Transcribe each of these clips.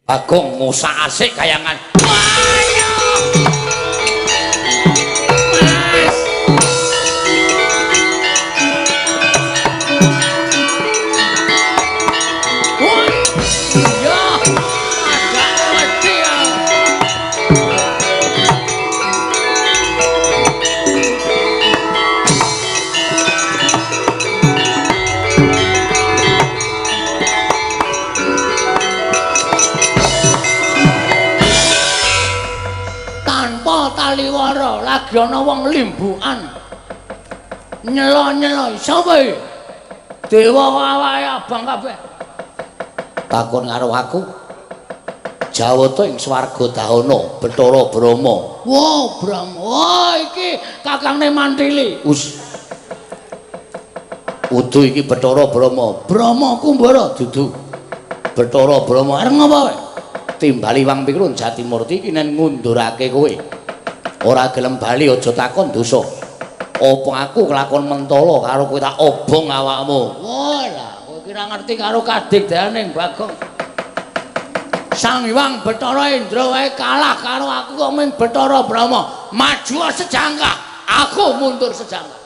Bagong ngusak asik kayangan. Mas. Wah, iya, agak wedi ya. Taliwara lagi ana wong limbukan nyelo-nyelo sapa iki? Dewa awake abang kabeh. Takon karo aku. Jawata ing swarga dahana Bathara Brahma. Wah, Brahma. Wah, iki kakangne Mantili. Us. Udu iki Bathara Brahma. Brahma Kumbara dudu. Bathara Brahma arep ngapa kowe? Timbali wang pikrun Jatimurti iki nen ngundurake kowe. Ora gelem bali aja takon dosa. Apa aku kelakon mentala karo kowe tak obong awakmu. Wah lah, kowe ki ora ngerti karo kadigdayaning Bagong. Sang Hyang Bathara Indra wae kalah karo aku kok ming Bathara Brahma. Maju sejangkah, aku mundur sejangkah.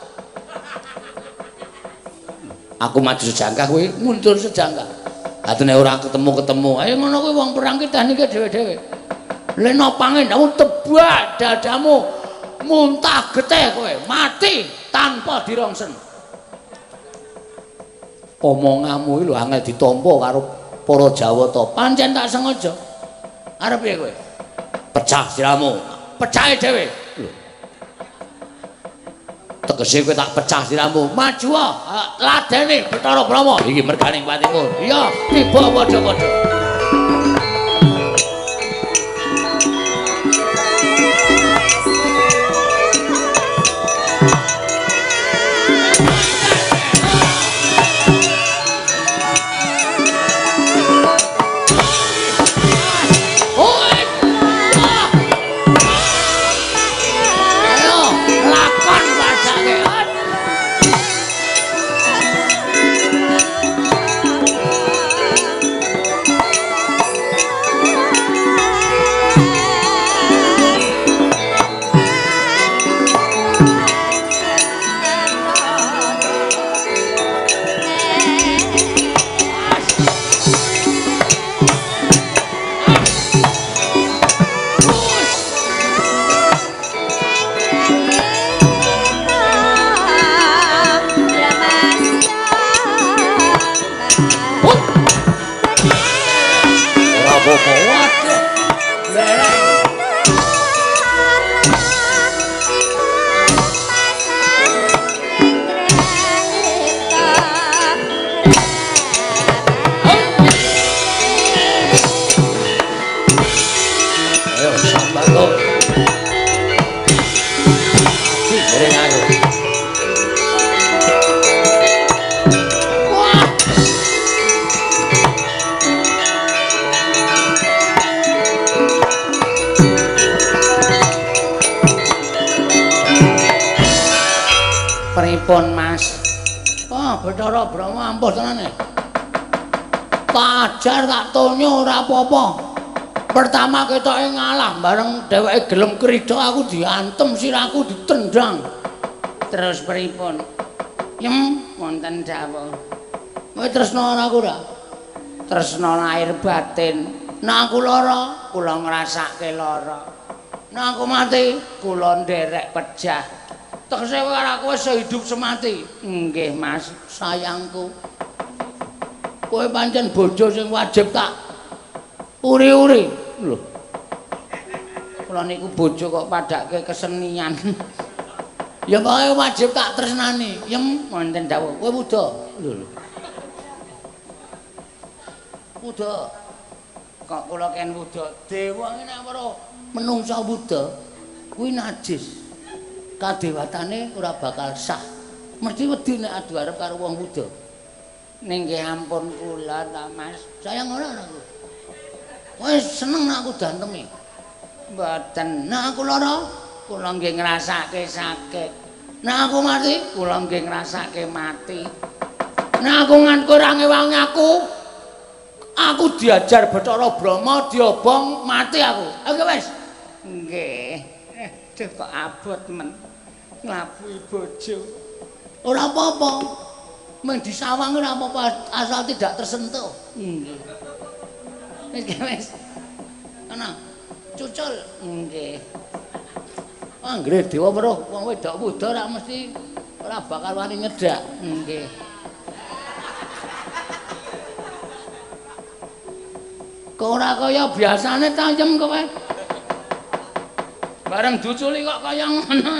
Aku maju sejangkah kowe mundur sejangkah. Atune ora ketemu-ketemu. Ayo ngono kuwi wong perang ki teknike dhewe-dhewe. Leno pangendamu tebak dadamu muntah getih kowe mati tanpa dirongsen. Omonganmu iki lho angel ditampa karo para Jawata. Pancen tak sengaja. Arep piye kowe? Pecah siramu. Pecahe dhewe. Lho. Tegese kowe tak pecah siramu. Maju ladene Bathara Brahma. Iki merganing patimu. Iya, tiba padha-padha. Pripun Mas? Wah, Bathara Brahma ampuh tenane. Tak ajar tak tonyo ora apa-apa. Pertama ketoke ngalah bareng dheweke gelem krida aku diantem sirahku ditendang. Terus pripun? Yem wonten dawuh. Kowe tresna ora aku ora? Tresna lahir batin. Nek aku lara, kula ngrasake lara. Nek aku mati, kula nderek pejah. Tegese karo aku wis hidup semati. Nggih, Mas, sayangku. Kowe pancen bojo sing wajib tak uri-uri. Lho. Kula niku bojo kok padake kesenian. Ya pokoke wajib tak tresnani. Yem wonten dawuh. Kowe wuda. Lho lho. Wuda. Kok kula ken wuda? Dewa ngene weruh menungsa wuda kuwi najis. Kadewatane ora bakal sah. Mesti wedi nek adu arep karo wong wuda. Ning nggih ampun kula ta, Mas. Sayang ora aku. Wis seneng nek aku dantemi. Mboten. Nek aku lara, kula nggih ngrasake sakit. Nek aku mati, kula nggih ngrasake mati. Nek aku nganti ora ngewangi aku, Aku diajar Bathara Brahma diobong mati aku. Oke wis. Nggih. Duh kok abot men. Nglabuhi bojo. Ora apa-apa. Mung disawang ora apa-apa asal tidak tersentuh. Nggih. Wis wis. Ana cucul. Nggih. Anggere dewa weruh wong wedok wuda ora mesti ora bakal wani nyedak. Nggih. Kok ora kaya biasane tayem kowe. Bareng duculi kok kaya ngono.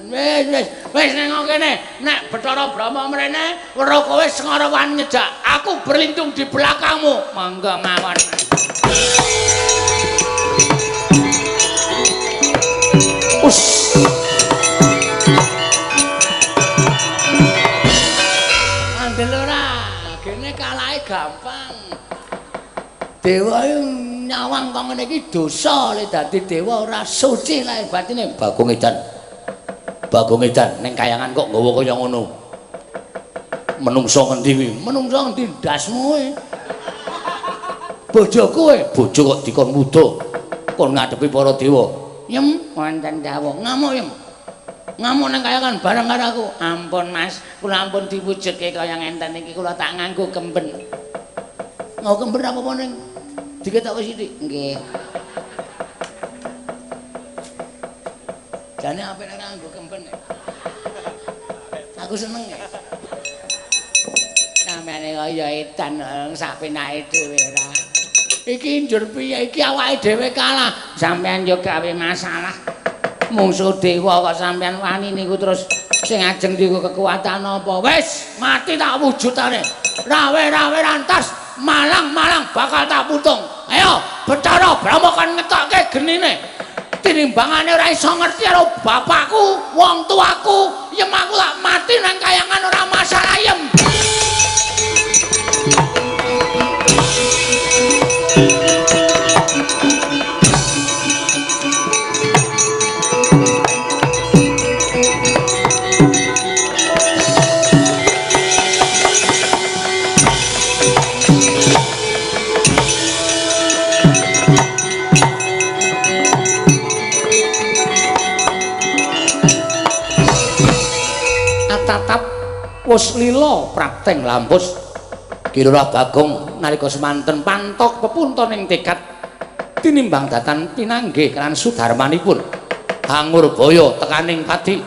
Wis wis wis nang kene nek Bathara Brahma mrene weruh kowe sengara wani nyedak. Aku berlindung di belakangmu. Monggo mawon. Us. Andel ora, gene kalahe gampang. Dewa nyawang kok ngene iki dosa le dadi dewa ora suci lahir batine. Bagong edan. Bagong edan ning kayangan kok nggawa kaya ngono. Menungso ngendi kuwi? Menungso ngendi ndasmu kowe? Bojoku kowe, bojo kok dikon wuda. Kon ngadepi para dewa. Yem wonten dawuh. Ngamuk yem. Ngamuk ning kayangan bareng karo aku. Ampun Mas, kula ampun diwujudke kaya ngenten iki kula tak nganggo kemben. Nganggo kemben apa ning diketoke sithik? Nggih. Jane apik nek nganggo kemben. Aku seneng ya. Sampeyan kaya edan sak penake dhewe ora. Iki njur piye iki awake dhewe kalah. Sampeyan yo gawe masalah. Mungsuh dewa kok sampeyan wani niku terus sing ajeng niku kekuatan apa? Wis mati tak wujudane. Rawe-rawe rantas, malang-malang bakal tak putung. Ayo Bathara Brahma kon ngetokke genine. Tinimbangane ora iso ngerti karo bapakku, wong tuaku, yem aku tak mati nang kayangan ora masalah yem. Tatap wis lila prapteng lampus Ki Lurah Bagong nalika semanten pantok pepunton ing tekad tinimbang datan pinanggih lan sudarmanipun Hangurbaya tekaning pati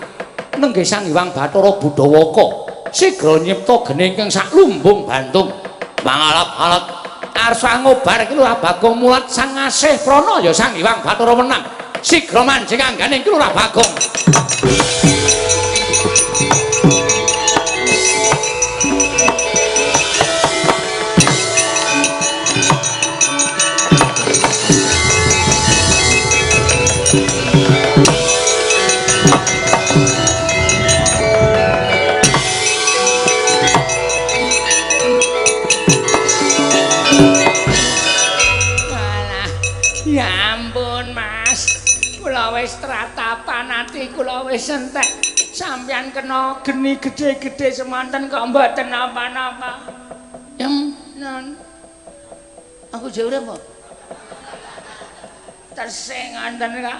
nenggih Sang Hyang Bathara Budawaka sigra nyipta geni ingkang saklumbung bantung mangalap-alap arsa ngobar Ki Lurah Bagong mulat sang asih prana ya Sang Hyang Bathara menang sigra manjing angganing Ki Lurah Bagong. Kula wis entek sampeyan kena geni gedhe-gedhe semanten kok mboten napa-napa. Yem, non. Aku jek urip kok. Tesih ngoten kok.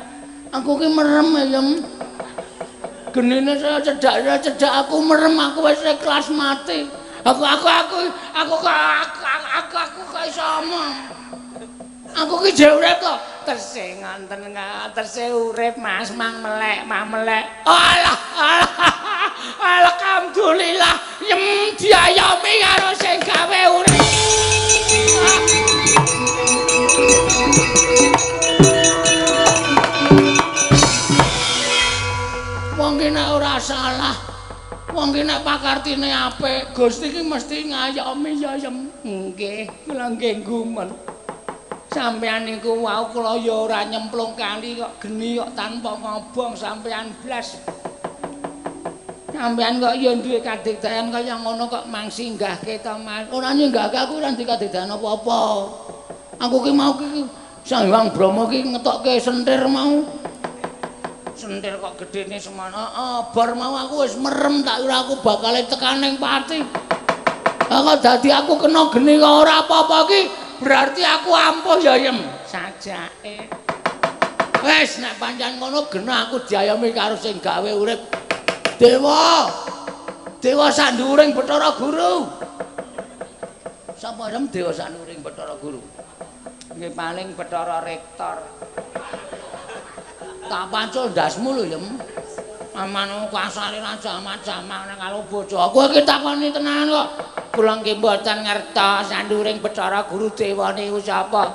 Aku ki merem ya, Yem. Genine saya cedak aku merem, aku wis ikhlas mati. Aku kok iso omong. Aku ki jek urip kok. Tesih ngoten kok, tesih urip Mas, mang melek, mang melek. Alah, alah. Alhamdulillah, yem diayomi karo sing gawe urip. Wong ki nek ora salah, wong ki nek pakartine apik, Gusti ki mesti ngayomi ya, Yem. Nggih, kula nggih gumun. Sampeyan niku wau kula ya ora nyemplung kali kok geni kok tanpa ngobong sampeyan blas. Sampeyan kok ya duwe kadigdayan kaya ngono kok mang singgahke to Mas. Ora nyinggahke aku ora dikadigdayan apa-apa. Aku ki mau ki Sang Hyang Brahma ki ngetokke sentir mau. Sentir kok gedene semono. Heeh, bar mau aku wis merem tak kira aku bakal tekaning pati. Kok dadi aku kena geni kok ora apa-apa iki berarti aku ampuh ya Yem. Sajake. Wis nek pancen ngono genah aku diayomi karo sing gawe urip. Dewa. Dewa sanduring Bathara Guru. Sapa rem Dewa sanduring Bathara Guru? Nggih paling Bathara Rektor. Tak pancul ndasmu lho Yem. Aman kasare raja jamak nang karo bojo. Kowe iki takoni tenan kok. Kula nggih mboten ngertos sanduring Bathara Guru dewa niku sapa.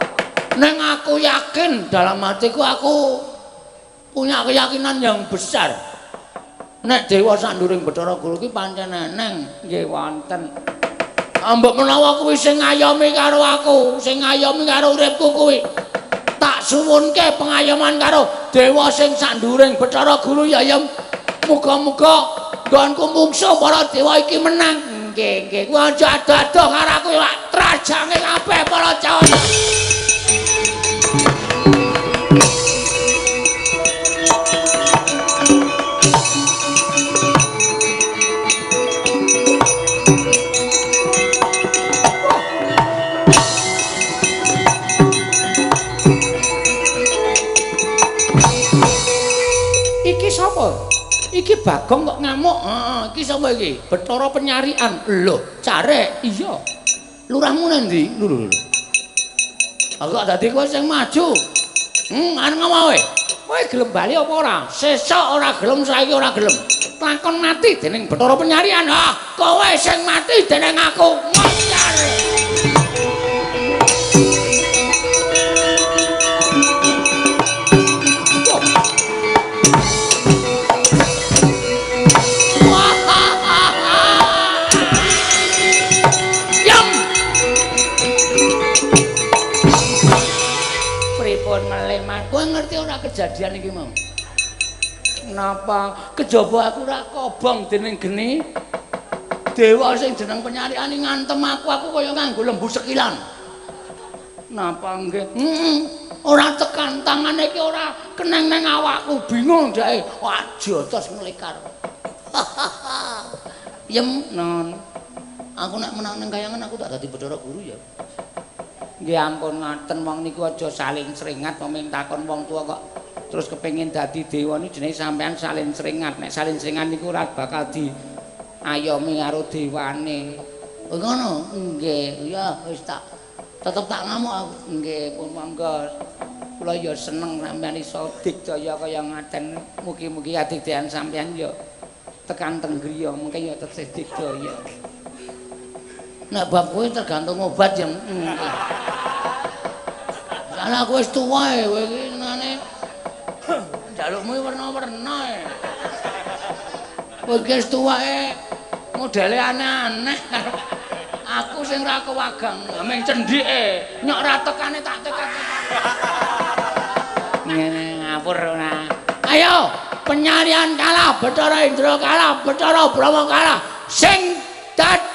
Neng aku yakin dalam hatiku aku punya keyakinan yang besar. Nek dewa sanduring Bathara Guru ki pancen eneng nggih wonten. Mbok menawa kuwi sing ngayomi karo aku, sing ngayomi karo uripku kuwi. Tak suwunke pengayoman karo dewa sing sanduring Bathara Guru ya Yem. Muga-muga nggonku mungsuh para dewa iki menang. Nggih, nggih. Kuwi aja ado-ado karo aku lak trajange kabeh para cawon. Iki sapa? Iki Bagong kok ngamuk. Heeh, iki sapa iki? Bathara Penyarian. Lho, carek. Iya. Lurahmu nang ndi? Lho lho lho. Aku kok dadi kowe sing maju. Arep ngomong kowe. Kowe gelem bali apa ora? Sesuk ora gelem, saiki ora gelem. Lakon mati dening Bathara Penyarian. Ah, kowe sing mati dening aku. Moncar. Kowe ngerti ora kejadian iki mau? Napa? Kejaba aku ora kobong dening geni. Dewa sing jeneng Penyariane ngantem aku, aku kaya nganggo lembu sekilan. Napa nggih? Heeh. Ora tekan tangane iki ora keneng nang awakku, bingung dheke. Wah, jotos nglekar. Yem, non. Aku nek menang nang kayangan aku tak dadi Bathara Guru ya. Nggih ampun ngaten wong niku aja saling sringat wong takon wong tuwa kok terus kepengin dadi dewa niku jenenge sampean saling sringat. Nek saling sringat niku ora bakal di ayomi karo dewane. Oh ngono? Nggih. Ya wis tak tetep tak ngamuk aku. Nggih pun monggo. Kula ya seneng sampean iso digdaya kaya ngaten. Mugi-mugi adigdayan sampean ya tekan teng griya mungkin ya tesih digdaya. Nek bab kowe tergantung obat ya. Soale aku wis tuwa e, kowe iki senengane njalukmu werna-werna e. Kowe iki wis tuwa e, modele aneh-aneh. Aku sing ra kewagang, meng cendhike, nyok ra tekane tak tekan. Ngene ngawur ora. Ayo, Penyarian kalah, Bathara Indra kalah, Bathara Brahma kalah. Sing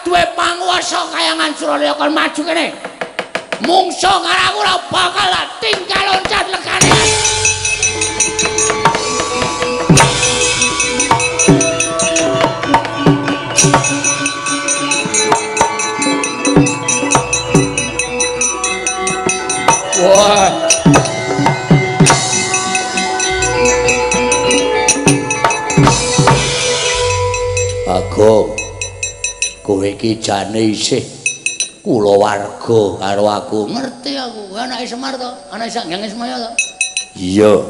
duwe panguwasa kayangan Suralaya kon maju kene. Mungsuh karo aku ora bakal tinggal loncat legane. Wah. Bagong, kowe iki jane isih kulawarga karo aku. Ngerti aku, kowe anake Semar to? Anake Sang Hyang Ismaya to? Iya.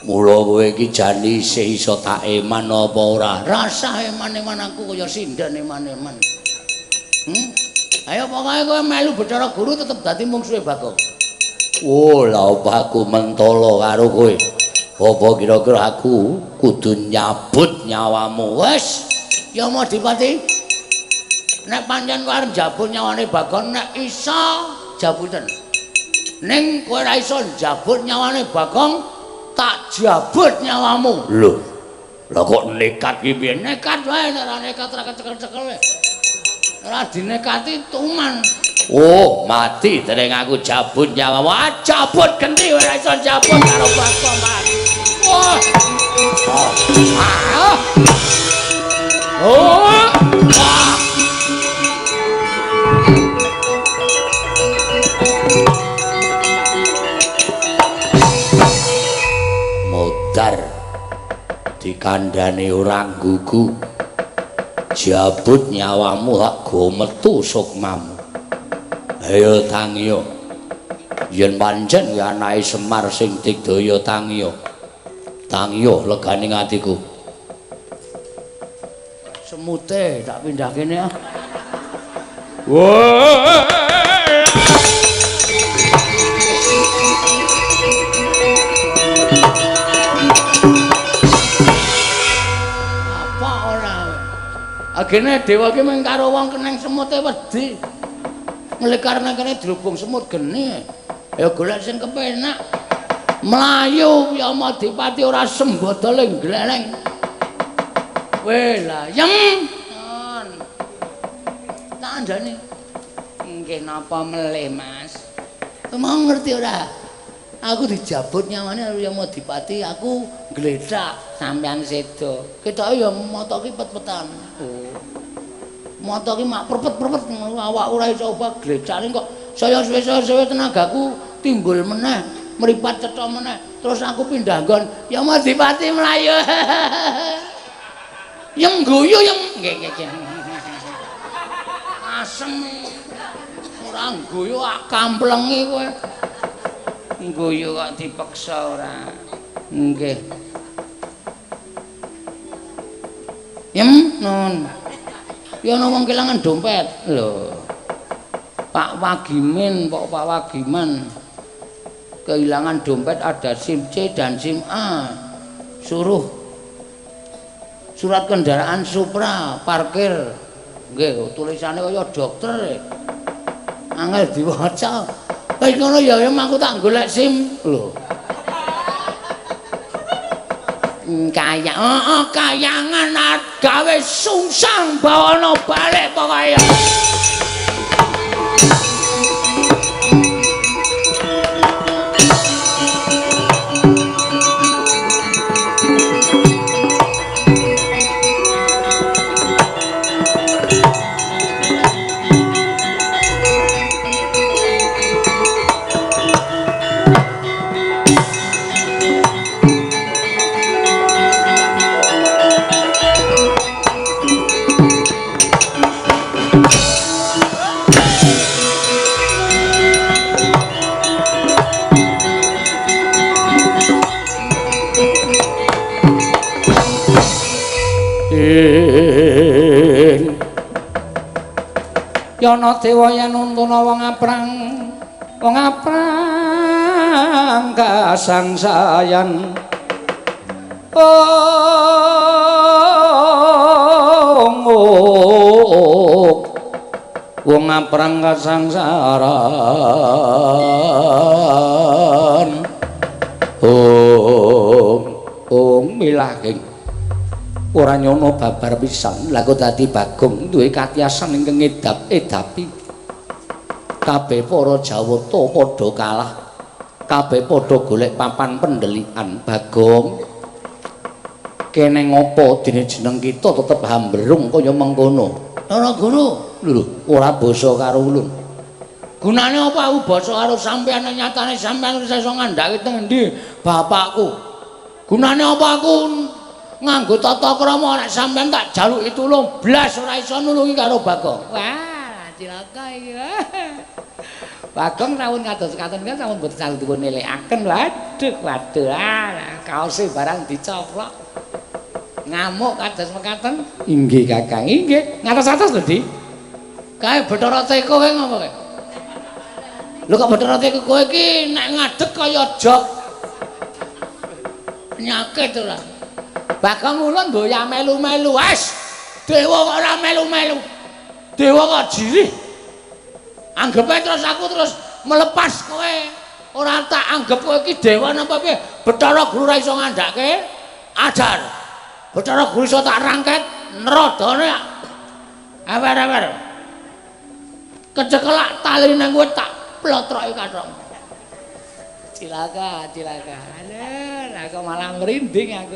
Mula kowe iki jane isih iso tak eman apa ora? Rasah eman-eman aku kaya sinden eman-eman. Ayo pokoke kowe melu Bathara Guru tetep dadi mungsuhe Bagong. Oh, lha apa aku mentolo karo kowe? Apa kira-kira aku kudu nyabut nyawamu? Wes, ya Madipati. Nek pancen kowe arep njabut nyawane Bagong, nek iso jabuten. Ning kowe ora iso njabut nyawane Bagong, tak jabut nyawamu. Lho. Lah kok nekat ki piye? Nekat wae, nek ora nekat ora kecekel-cekel wae. Ora dinekati tuman. Oh, mati dereng aku jabut nyawamu. Ah, jabut genti ora iso jabut karo Bagong, Mas. Wah. Ah. Oh. Ah. Kandhane ora nggugu. Jabut nyawamu hak go metu sukmamu. Ayo tangiyo. Yen pancen ya anake Semar sing digdaya tangiyo. Tangiyo legane atiku. Semute tak pindah kene ah. Apa ora? Agene dewa ki mung karo wong keneng semute wedi. Nglekar nang kene drubung semut geni. Ya golek sing kepenak. Mlayu Yamadipati ora sembadale gleleng. Weh lah, yem. Tak andhane. Nggih napa melih, Mas? Mau ngerti ora? Aku dijabut nyawane karo Yamadipati, aku gledak sampean sedo. Ketoke ya mata ki pet-petan. Oh. Mata ki mak perpet-perpet awak ora iso obah glecane kok saya suwe-suwe tenagaku timbul meneh, mripat cetha meneh. Terus aku pindah nggon Yamadipati mlayu. Yem guyu yem. Nggih nggih. Asem ora guyu ak kamplengi kowe. Guyu kok dipeksa ora. Nggih. Yem nun. Ya ana wong kelangan dompet. Lho. Pak Wagimin, Pak Wagiman kehilangan dompet ada SIM C dan SIM A. Suruh surat kendaraan Supra parkir. Nggih, tulisane kaya dokter. Angel diwaca. Wis ngono ya aku tak golek SIM. Lho. Kaya, heeh, kayangan gawe sungsang bawana balik pokoke. Yana dewa yen nuntuna wong aprang kasangsayan. Oh, wong aprang kasangsaran. Oh, milahing ora nyono babar pisan. Lah kok dadi Bagong duwe katiasan ingkang ngedap-edapi. Kabeh para Jawata padha kalah. Kabeh padha golek papan pendelikan. Bagong, kene ngopo dene jeneng kita tetep hamberung kaya mengkono. Ora guru, lho ora basa karo ulun. Gunane apa aku basa karo sampeyan nyatane sampeyan wis iso ngandhake teng endi bapakku. Gunane apa aku nganggo tata krama nek sampeyan tak jaluki tulung blas ora iso nulungi karo Bagong. Wah, cilaka iki. Bagong rawun kados katen kan sampun boten saged dipun elekaken. Waduh, waduh, ah, kaose barang dicoplok. Ngamuk kados mekaten. Inggih, Kakang. Inggih. Ngatos-atos lho, Di. Kae Bathara Teko kae ngopo kae? Lho kok Bathara Teko kowe iki nek ngadeg kaya jok. Penyakit ora. Bagong ulun mboya melu-melu. Wes, dewa kok ora melu-melu. Dewa kok jirih. Anggepe terus aku terus melepas kowe. Ora tak anggep kowe iki dewa napa piye? Bathara Guru ora iso ngandhake ajar. Bathara Guru iso tak rangket nerodone. Ewer-ewer. Kecekelak tali nang kowe tak plotroki kathok. Cilaka, cilaka. Aduh, aku malah merinding aku.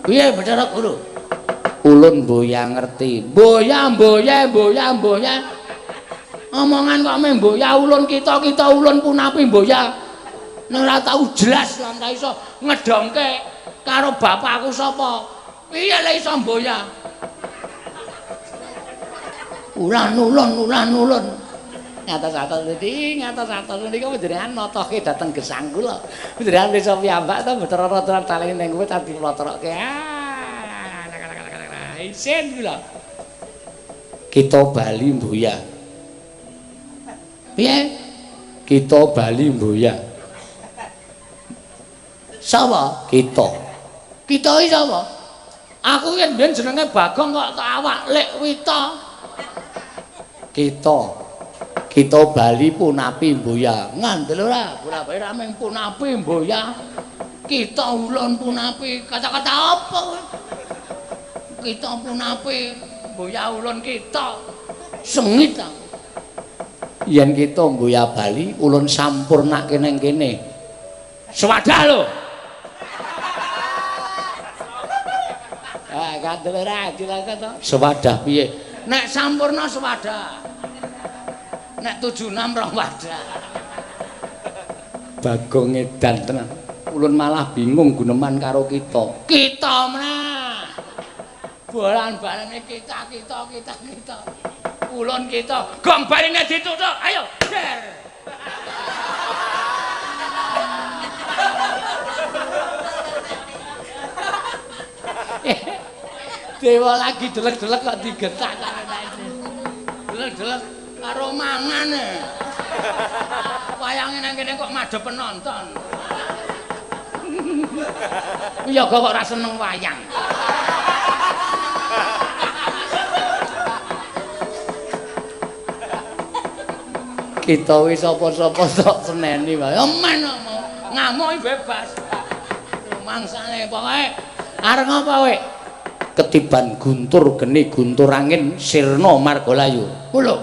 Piye Bathara Guru? Ulun mboya ngerti. Mboya, mboya, mboya, mboya. Omongan kok meh mboya ulun kita-kita ulun punapi mboya. Nek ora tau jelas lan ta iso ngedongke karo bapakku sapa. Piye le iso mboya? Ulan ulun ulan ulun. Ngatos-atos niki, ngatos-atos niki panjenengan natohke dhateng gesang kula. Panjenengan iso piyambak to Bathara Ratra talene ning kowe tak diplotrokke. Ah, isin kula. Kita bali mboya. Piye? Kita bali mboya. Sapa? Kita. Kita iki sapa? Aku yen mbiyen jenenge Bagong kok tak awak Lek Wita. Kita. Kita bali punapi mboya. Ngandel ora? Punapi ora mung punapi mboya. Kita ulun punapi. Kata-kata apa kowe? Kita punapi mboya ulun kita. Sengit aku. Yen kita mboya bali ulun sampurnake nang kene. Swadah lho. Ah, kandel ora cilaka to. Swadah piye? Nek sampurna swadah. Nek 76 rong wadah. Bagong edan tenan. Ulun malah bingung guneman karo kita. Kita meneh. Bolan-balene kita kita kita kita. Ulun kita. Gong baline dituthuk. Ayo, der. Dewa lagi delek-delek kok digetak karo delek-delek karo mangane. Wayange nang kene kok madhep penonton. Iya kok ora seneng wayang. Kita wis sapa-sapa tok seneni wae. Men ngamuk bebas. Mangsane pokoke arep ngapa kowe? Ketiban guntur geni guntur angin sirna margalayu. Lho.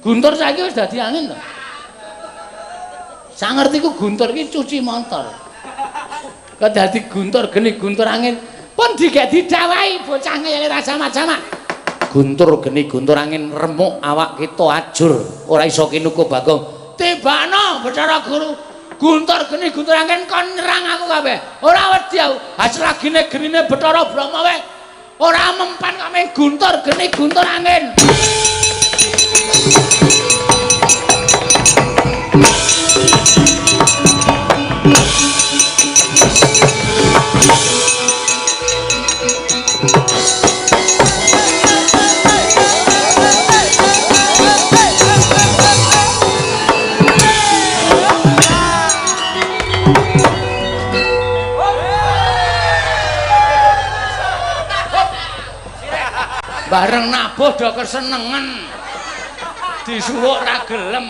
Guntur saiki wis dadi angin to. Sangertiku guntur iki cuci motor. Kok dadi guntur geni guntur angin pun digek didawahi bocah ngeyel ra sama-sama. Guntur geni guntur angin remuk awak kita ajur ora iso kinuku Bagong. Tibakno Bathara Guru. Guntur geni guntur angin kon nyerang aku kabeh. Ora wedi aku. Hasilagine genine Bathara Brahma wae ora mempan kok guntur geni guntur angin. Bareng nabuh do kesenengen. Disuwuk ra gelem.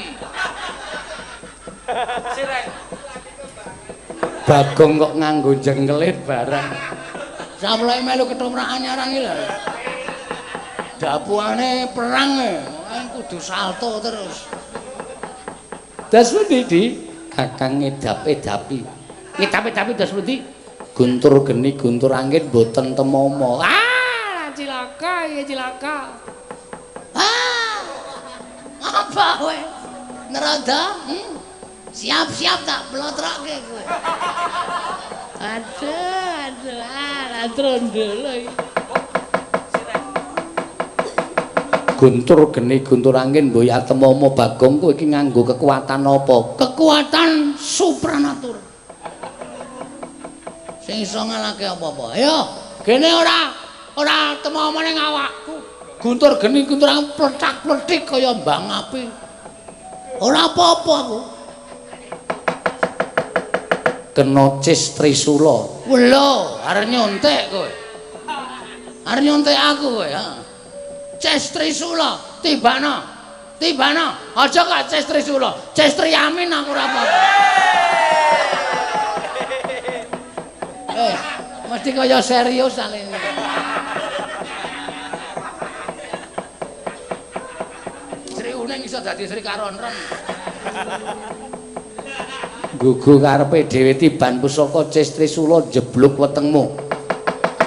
Bagong kok nganggo jengkelit barang. Samulai melu ketoprak anyaran iki lho. Dapuane perang e, kudu salto terus. Das pundi, Di? Kakang ngedap-edapi. Ngedap-edapi das pundi? Guntur geni guntur angin mboten temomo. Ah, cilaka ya cilaka. Ah. Apa kowe? Nerada? Siap-siap tak plotrokke kowe. Aduh, aduh, ah, trondol iki. Guntur geni guntur angin mboya temomo Bagong kowe iki nganggo kekuatan apa? Kekuatan supranatur. Sing iso ngalahke apa-apa. Ayo, gene ora ora temomo ning awakku. Guntur geni guntur angin plecak-plecik kaya mbang api. Ora apa-apa aku. Kena cis trisula. Lho, arep nyontek kowe. Arep nyontek aku kowe, ha. Ces trisula, tibano. Tibano, aja kok ces trisula. Ces triamin aku ora apa-apa. Mesti kaya serius alene. Sri Uning iso dadi Sri Karonron. Gugu karepe dhewe tiban pusaka ces trisula jeblok wetengmu.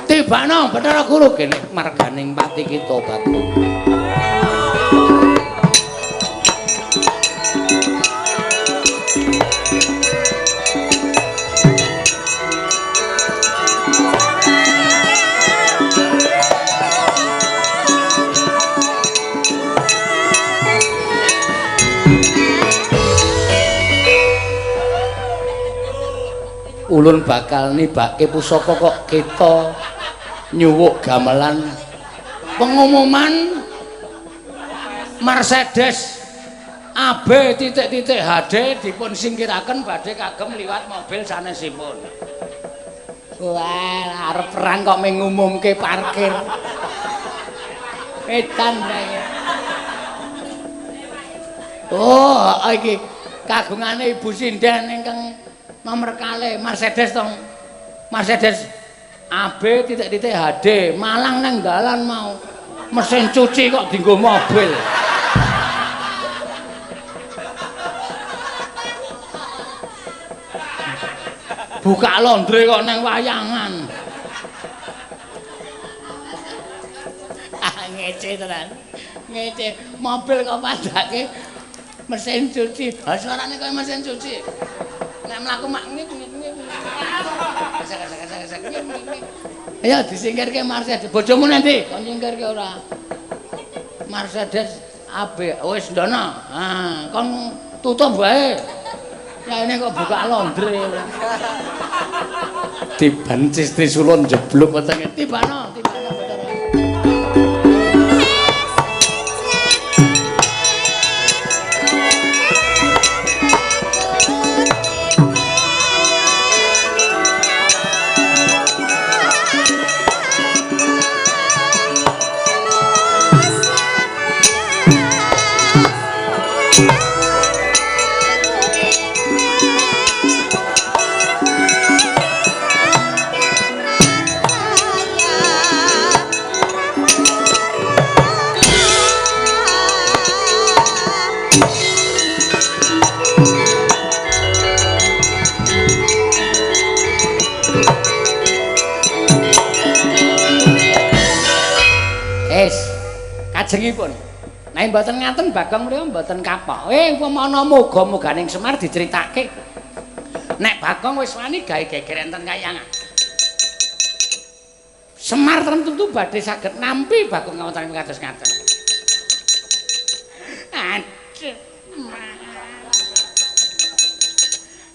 Tibano Bathara Guru kene marganing pati kita Bagong. Ulun bakal nibake pusaka kok kita nyuwuk gamelan pengumuman Mercedes AB titik-titik HD dipun singkiraken badhe kagem liwat mobil sanesipun. Wah, arep perang kok mengumumke parkir. Edan bae. Oh, iki kagungane Ibu Sinden ingkang nomor kalih Mercedes tong. Mercedes AB titik-titik HD Malang nang dalan mau. Mesin cuci kok dienggo mobil. Buka laundry kok nang wayangan. Ah, ngece tenan. Ngece mobil kok padake mesin cuci. Ha suarane kaya mesin cuci. Nek mlaku mak ngip ngip ngip. Gesek gesek. Ayo disingkirke Mercedes. Bojomu nanti kon nyingkirke ora? Mercedes AB wis ndono. Ah, kon tutup wae. Ya ini kok buka laundry. Tiban Trisulon jeblok wetenge. Tibano, tibano Bathara. Kajengipun. Nek mboten ngaten Bagong mriku mboten kapok. Upama ana moga-moganing Semar diceritake. Nek Bagong wis wani gawe geger enten kayangan. Semar tentu badhe saged nampi Bagong wonten kados ngaten. Aduh.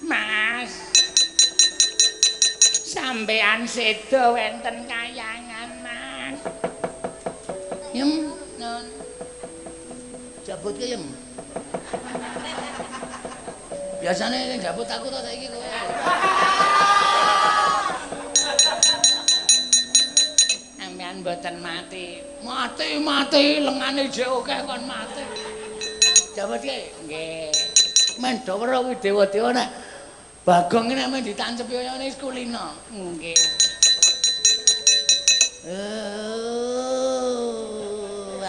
Mas. Sampean sedo wonten kayangan, Mas. Yem. Jabut ke yem. Biasane sing jabut aku to saiki kowe. Sampean mboten mati. Mati mati lengane jek akeh kon mati. Jabut ke? Nggih. Men do weruh kuwi dewa-dewa nek Bagong nek men ditancepi kaya ngene wis kulino. Nggih.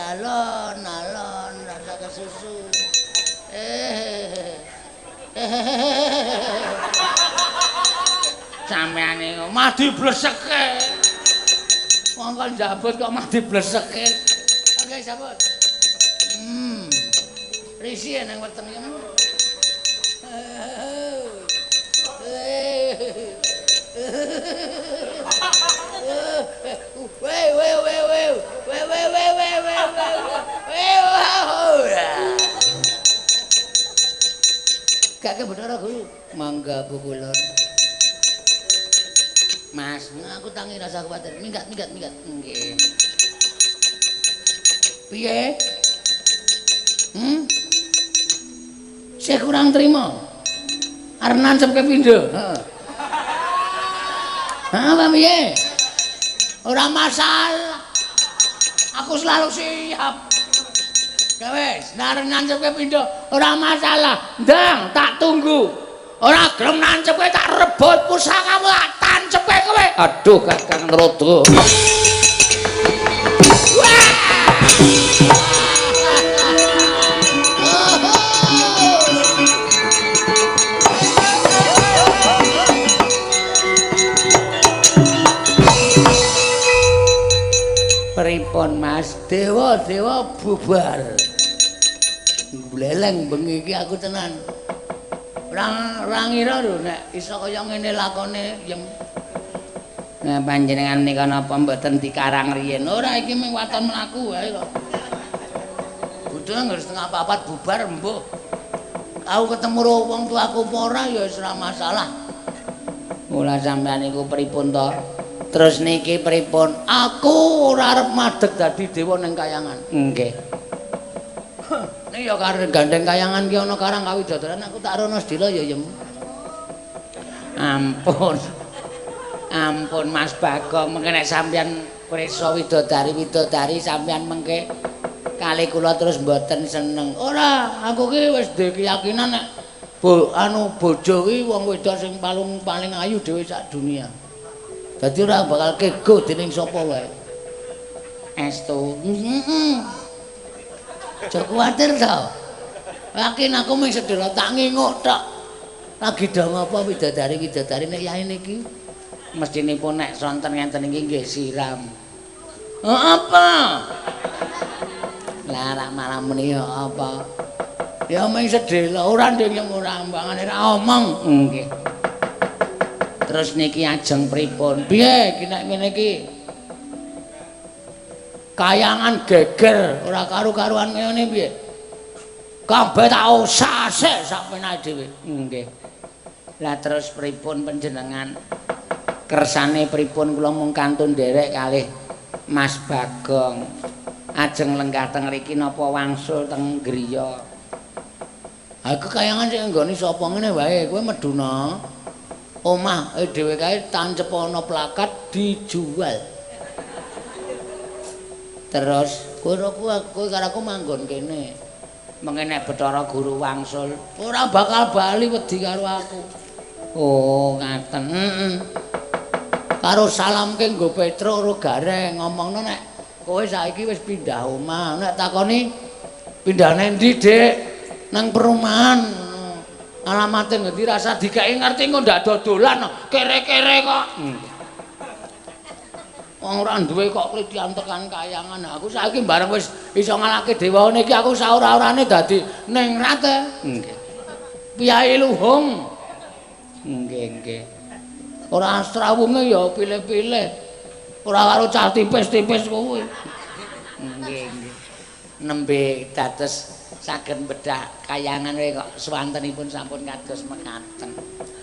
Alon alon rasa kesusu. Sampeane mati bleseke. Wong kon jabut kok mati bleseke. Oke, jabut. Risi nang weteng iki. We we we we we we we we we we. Kakek Bathara Guru, mangga pukulun. Mas, aku tangi rasa kuwatir. Minggat minggat minggat. Nggih. Piye? Saya kurang terima. Arep nancepke pindho. Heeh. Hah, piye? Ora masalah. Aku selalu siap. Ya wis, nek arep nancepke pindho ora masalah. Ndang, tak tunggu. Ora gelem nancepke tak rebut pusakamu tak tancepke kowe. Aduh, Kakang Rodo. Wah! Pripun Mas? Dewa-dewa bubar. Bleleng bengi iki aku tenan. Ora ngira lho nek iso kaya ngene lakone yem. Nah panjenengan menika napa mboten dikarang riyen? Ora iki mung waton mlaku wae kok. Budhe ngger 3:30 bubar mbuh. Aku ketemu karo wong tuaku apa ora ya wis ora masalah. Mula sampean niku pripun to? Terus niki pripun? Aku ora arep madeg dadi dewa ning kayangan. Nggih. Ning ya karo gandeng kayangan ki ana karang kawidadaran aku tak rono sedhela ya Yem. Ampun. Ampun Mas Bagong, mengke nek sampean prisa widodari-widodari sampean mengke kali kula terus mboten seneng. Ora, aku ki wis duwe keyakinan nek bojo ki wong wedok sing paling ayu dhewe sak dunia. Dadi ora bakal kego dening sapa wae. Estu. Heeh. Aja kuwatir to. Yakin aku mung sedhela tak nginguk tok. Lagi do ngapa widodari-widodari nek yae niki? Mestinipun nek sonten ngenten iki nggih siram. Apa? Lah rak malah muni apa? Ya mung sedhela ora ndek ora ambangane ra omong. Nggih. Terus niki ajeng pripun? Piye iki nek ngene iki? Kayangan geger ora karu-karuan ngene piye? Kabeh tak usase sak penake dhewe. Nggih. Lah terus pripun panjenengan? Kersane pripun kula mung kantun nderek kalih Mas Bagong. Ajeng lenggah teng mriki napa wangsul teng griya? Aku kayangan sing nggone sapa ngene wae, kowe meduna. Omah dhewe kae tancep ana plakat dijual. Terus kowe karo aku manggon kene. Mengke nek Bathara Guru wangsul ora bakal bali wedi karo aku. Oh, ngaten. Heeh. Karo salamke nggo Petruk karo Gareng ngomongno nek kowe saiki wis pindah omah. Nek takoni pindah nang ndi, Dik? Nang perumahan. Alamate ngendi rasa dikeki ngerti engko ndak dodolan kere-kere kok. Wong ora duwe kok klitian tekan kayangan. Aku saiki bareng wis iso ngalahke dewane iki aku saora-orane dadi ningrat. Nggih. Piyai luhung. Nggih, nggih. Ora astrawunge ya pilih-pilih. Ora karo cah tipis-tipis kuwi. Nggih, nggih. Nembe dados saged bedah kayangan wae kok swantenipun sampun kados mekaten.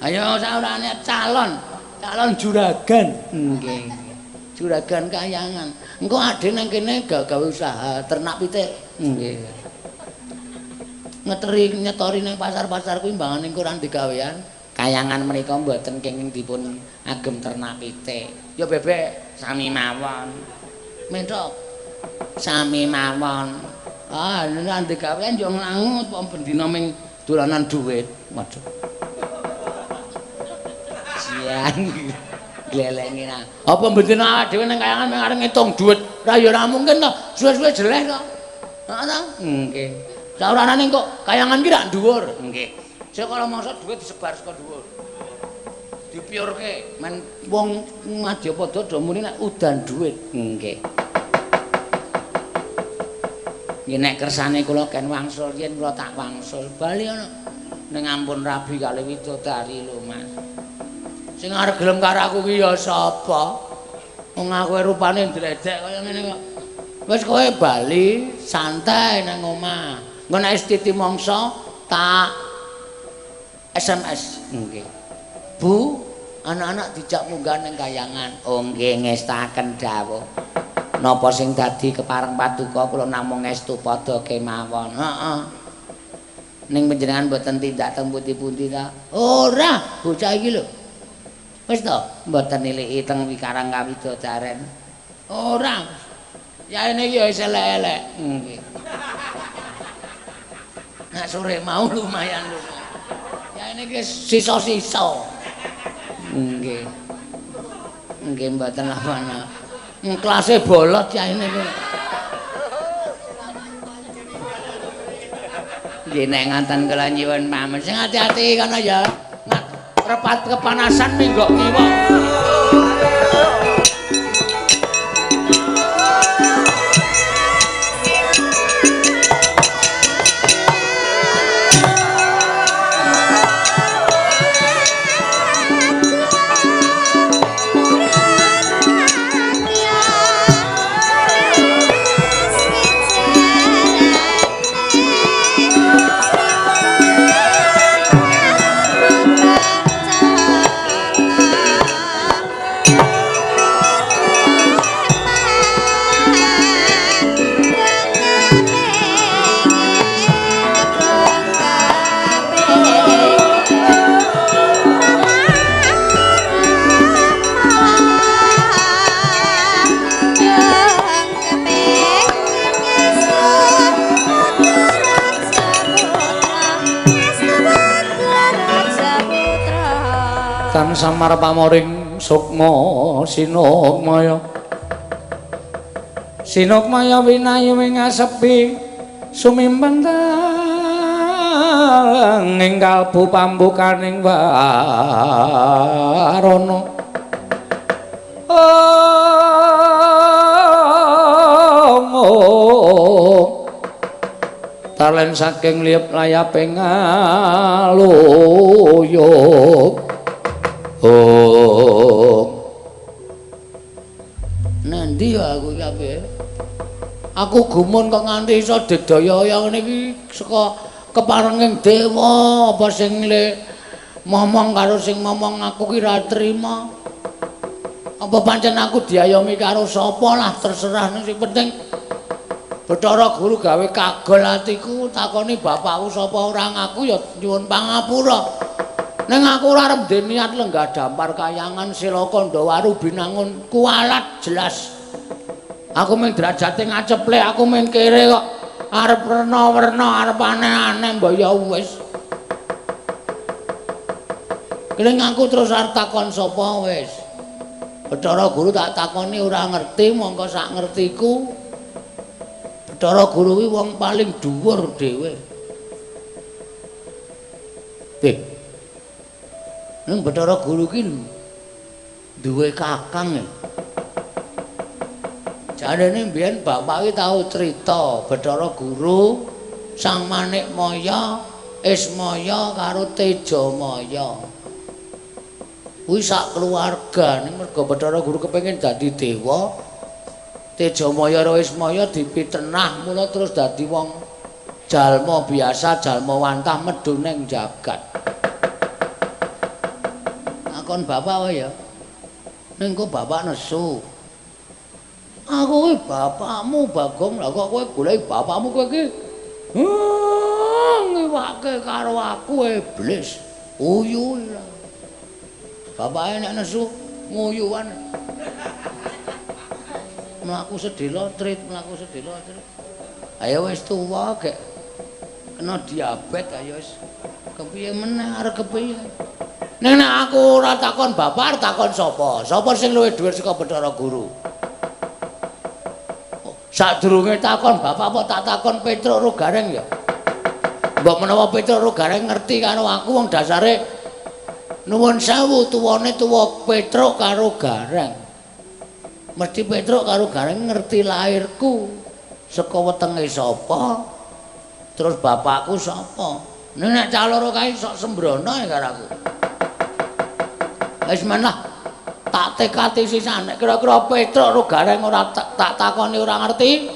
Ayo saorane calon, calon juragan. Nggih. Juragan kayangan. Engko adhe nang kene gawe usaha ternak pitik. Nggih. Ngeteri nyetori nang pasar-pasar kuwi mbangane engko ora digawean. Kayangan menika mboten kenging dipun agem ternak pitik. Ya bebek sami mawon. Mentok sami mawon. Ah, nek digawean yo nglangut wong bendina ming dolanan dhuwit. Waduh. Sian glelenge ra. Apa bendina awake dhewe ning kayangan ming arep ngitung dhuwit? Ra ya ora mungkin to. Suwe-suwe jeleh to. Heeh ta? Nggih. Saoranane kok kayangan ki rak dhuwur. Nggih. Sik kala mangsa dhuwit disebar saka dhuwur. Dipiurke men wong Madyapada do muni nek udan dhuwit. Nggih. Nggih nek kersane kula ken wangsul yen kula tak wangsul bali ana ning ampun rabi kali widodari lho Mas. Sing arep gelem karo aku ki ya sapa? Wong aku rupane ndledek kaya ngene kok. Wis kowe bali santai nang omah. Engko nek wis titi mangsa tak SMS. Nggih. Bu, anak-anak dijak munggah ning kayangan. Oh nggih ngestaken dawuh. Napa sing dadi kepareng paduka kula namung ngestu padha kemawon. Heeh. Ning panjenengan mboten tindak teng pundi-pundi ta? Ora, bocah iki lho. Wis to, mboten niliki teng wikarang kawidodaren. Ora. Yaene iki ya wis elek-elek. Nggih. Nek sore mau lumayan lho. Yaene iki sisa-sisa. Nggih. Nggih mboten apa-apa. Klase bolot ya ini. Nggih nek nganten kula nyuwun pamit. Sing ati-ati kono ya. Repat kepanasan minggok kiwa. Thank you. Tan samar pamoring sukma sinukmaya. Sinukmaya winayu ing asepi sumimpen ing kalbu pambukaning warana. Oh, talen saking liyep layape ngaluyuk. Oh, Nendi ya aku iki ape? Aku gumun kok nganti iso didaya ngene iki saka keparenging dewa apa sing le momong karo sing momong aku ki ra trima. Apa pancen aku diayomi karo sapa lah terserah ning sing penting Bathara Guru gawe kagol atiku takoni bapakku sapa ora ngaku ya nyuwun pangapura. Ning aku ora arep ndek niat lenggah dampar kayangan sila Kandhawaru binangun kualat jelas. Aku mung derajate ngaceplek, aku mung kere kok arep werna-werna, arep aneh-aneh mbok ya wis. Keling aku terus arep takon sapa wis. Bathara Guru tak takoni ora ngerti, mongko sak ngertiku Bathara Guru kuwi wong paling dhuwur dhewe. Ning Bathara Guru ki duwe kakang ya. Jarene mbiyen bapak ki tau crita Bathara Guru Sang Manikmaya, Ismaya karo Tejamaya. Kuwi sak keluarga ning mergo Bathara Guru kepengin dadi dewa, Tejamaya karo Ismaya dipitenah mula terus dadi wong jalma biasa, jalma wantah medhun ning jagat. Takon bapak wae ya. Ning kok bapak nesu. Aku kuwi bapakmu Bagong, lah kok kowe goleki bapakmu kowe iki ngiwake karo aku iblis. Uyu lah. Bapake nek nesu nguyuan. Mlaku sedhela trit, mlaku sedhela trit. Ayo wis tuwa gek kena diabetes ayo wis. Kepiye meneh arep kepiye? Ning nek aku ora takon bapak, takon sapa? Sapa sing luwih dhuwur saka Bathara Guru? Sadurunge takon bapak apa tak takon Petruk ro Gareng ya? Mbok menawa Petruk ro Gareng ngerti karo aku wong dasare nuwun sewu tuwane tuwa Petruk karo Gareng. Mesti Petruk karo Gareng ngerti lahirku saka wetenge sapa, terus bapakku sapa. Nek cah loro kae sok sembrono ya karo aku. Wis men lah tak tekati sisan nek kira-kira Petruk ro Gareng ora tak takoni ora ngerti,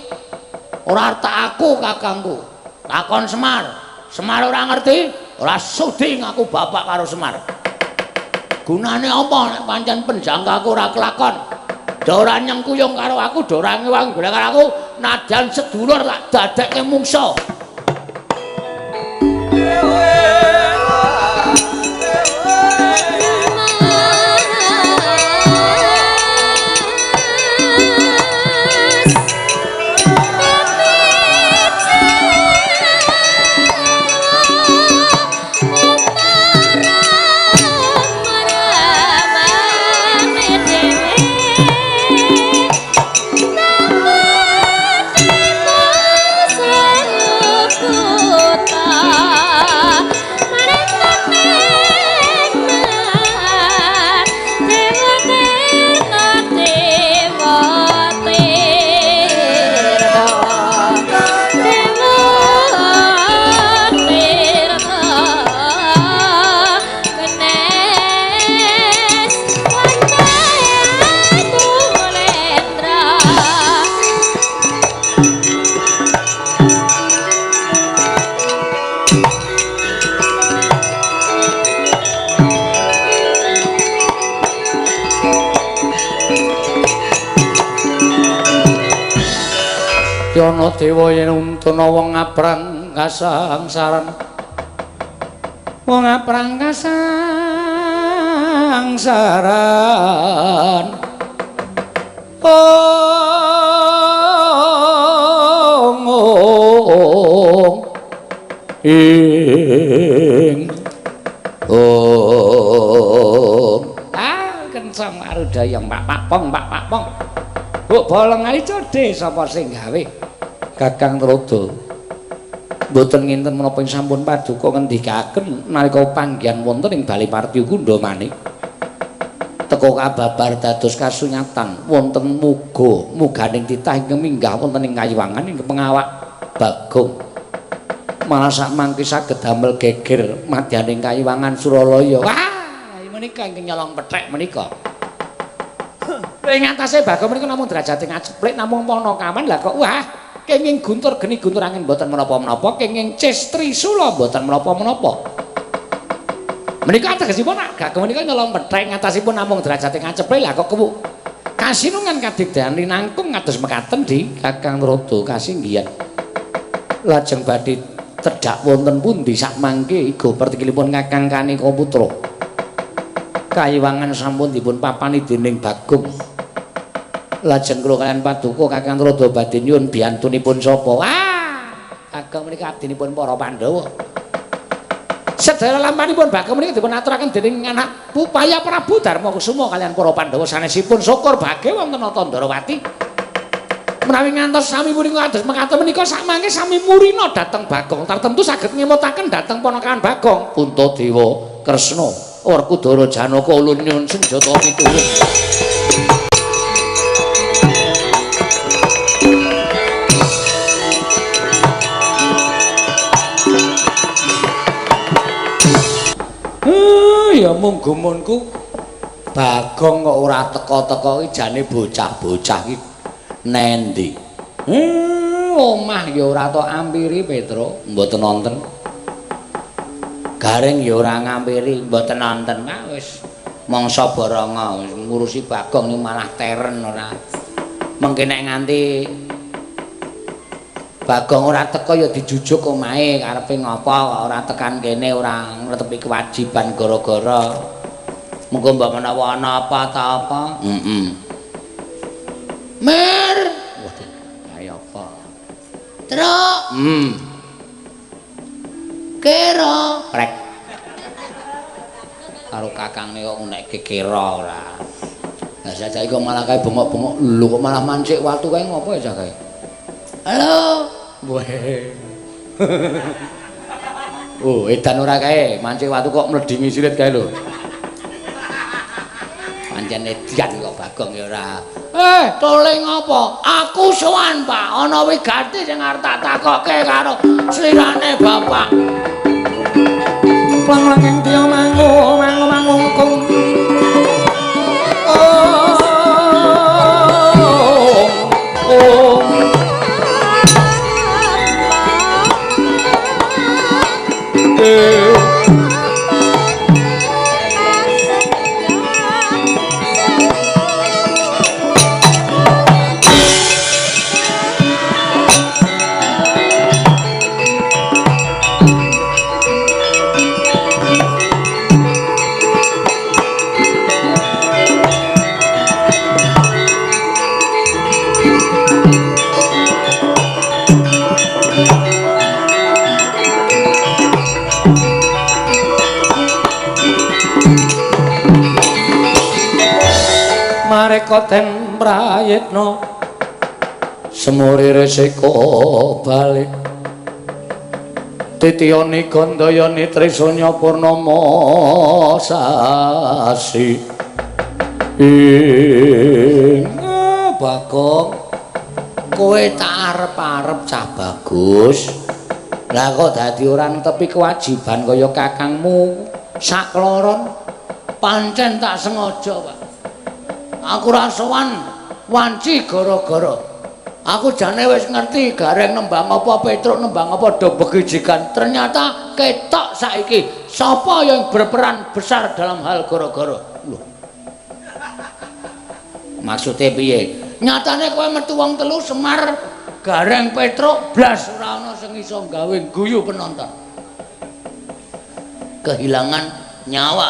ora tak aku kakangku. Takon Semar, Semar ora ngerti, ora sudi ngaku bapak karo Semar. Gunane apa nek pancen penjangkaku ora kelakon? Do ora nyengkuyung karo aku, do ora ngewangi golek karo aku, nadyan sedulur tak dadekke mungsa. Ana dewa yen untuna wong ngaprang kasangsaran, wong ngaprang kasangsaran. Ong ong ing ong. Kencang arudayang pak pak pong pak pak pong. Buk bolong ali codhe sapa sing gawe? Kakang Tuladha. Mboten nginten menapa ing sampun paduka ngendikaken nalika panggihan wonten ing Bali Partyakunda manik. Teka kababar dados kasunyatan wonten muga muganing titah ingkang minggah wonten ing kayiwangan ing pengawak Bagong. Malah sak mangke saged damel geger madyaning kayiwangan Suralaya. Wah, menika ingkang nyolong pethek menika. Ing atase Bagong menika namung derajate ngaceplik namung ponokaman lah kok wah kenging guntur geni guntur angin mboten menapa-menapa, kenging ces trisula mboten menapa-menapa. Menika ategesipun Bagong menika nyolong pethek ngatasipun namung derajate ngaceplik lah kok kewuk kasinungan kadigdayan linangkung kados mekaten di Kakang Tuladha kasinggihan. Lajeng badhe tedhak wonten pundi sakmangke iga pertikilipun Kakang Kanika Putra. Kayiwangan sampun dipun papani dening Bagong. Lajeng kula kaliyan paduka Kakang Tuladha badhe nyuwun biyantunipun sapa? Wah, Kakang menika abdinipun para Pandhawa. Sedaya lampanipun Bagong menika dipun aturaken dening anak Pupaya Prabu Darma Kusuma kaliyan para Pandhawa sanesipun syukur bage wonten Nata Ndrawati. Menawi ngantos sami punika kados mekaten menika sakmangke sami murina dhateng Bagong tartemtu saged ngemutaken dhateng ponakan Bagong Puntadewa Kresna Werkudara Janaka ulun nyuwun senjata pituwuh. Ya mung gumunku Bagong kok ora teka-teka iki jane bocah-bocah iki nendi? Omah ya ora tok ampiri Petro, mboten nonton. Gareng ya ora ngampiri, mboten nonton. Ah wis mangsa baranga wis ngurusi Bagong niku malah teren ora. Mengke nek nganti Bagong ora teka ya dijujuk omahe karepe ngopo ora tekan kene ora ngretepi kewajiban gara-gara. Mengko mbok menawa ana apa ta apa. Heeh. Mer. Waduh, kaya apa? Truk. Kera. Prek. Karo kakangne kok unekke kera ora. Lah saiki kok malah kae bengok-bengok. Lho kok malah mancik watu kae ngopo ya cah kae? Halo. Weh. Oh, edan ora kae, mancik watu kok mledingi silit kae lho. Pancen edan kok Bagong ya ora. Tole ngopo? Aku sowan, Pak. Ana wigati sing arep tak takokke karo slirane bapak. Lang-langing tiya mangu, mangu mangu kung. Oh. Oh. Mareka den prayitna semuri resika balik titiyani gandayani trisanya purnama sasi ing Bagong kowe tak arep-arep cah bagus lah kok dadi ora netepi kewajiban kaya kakangmu sakloron pancen tak sengaja Pak. Aku ora sowan wanci gara-gara aku jane wis ngerti Gareng nembang apa Petruk nembang apa do begijikan. Ternyata ketok saiki sapa yang berperan besar dalam hal gara-gara. Lho. Maksude piye? Nyatane kowe metu wong telu Semar Gareng Petruk blas ora ana sing iso gawe guyu penonton. Kehilangan nyawa.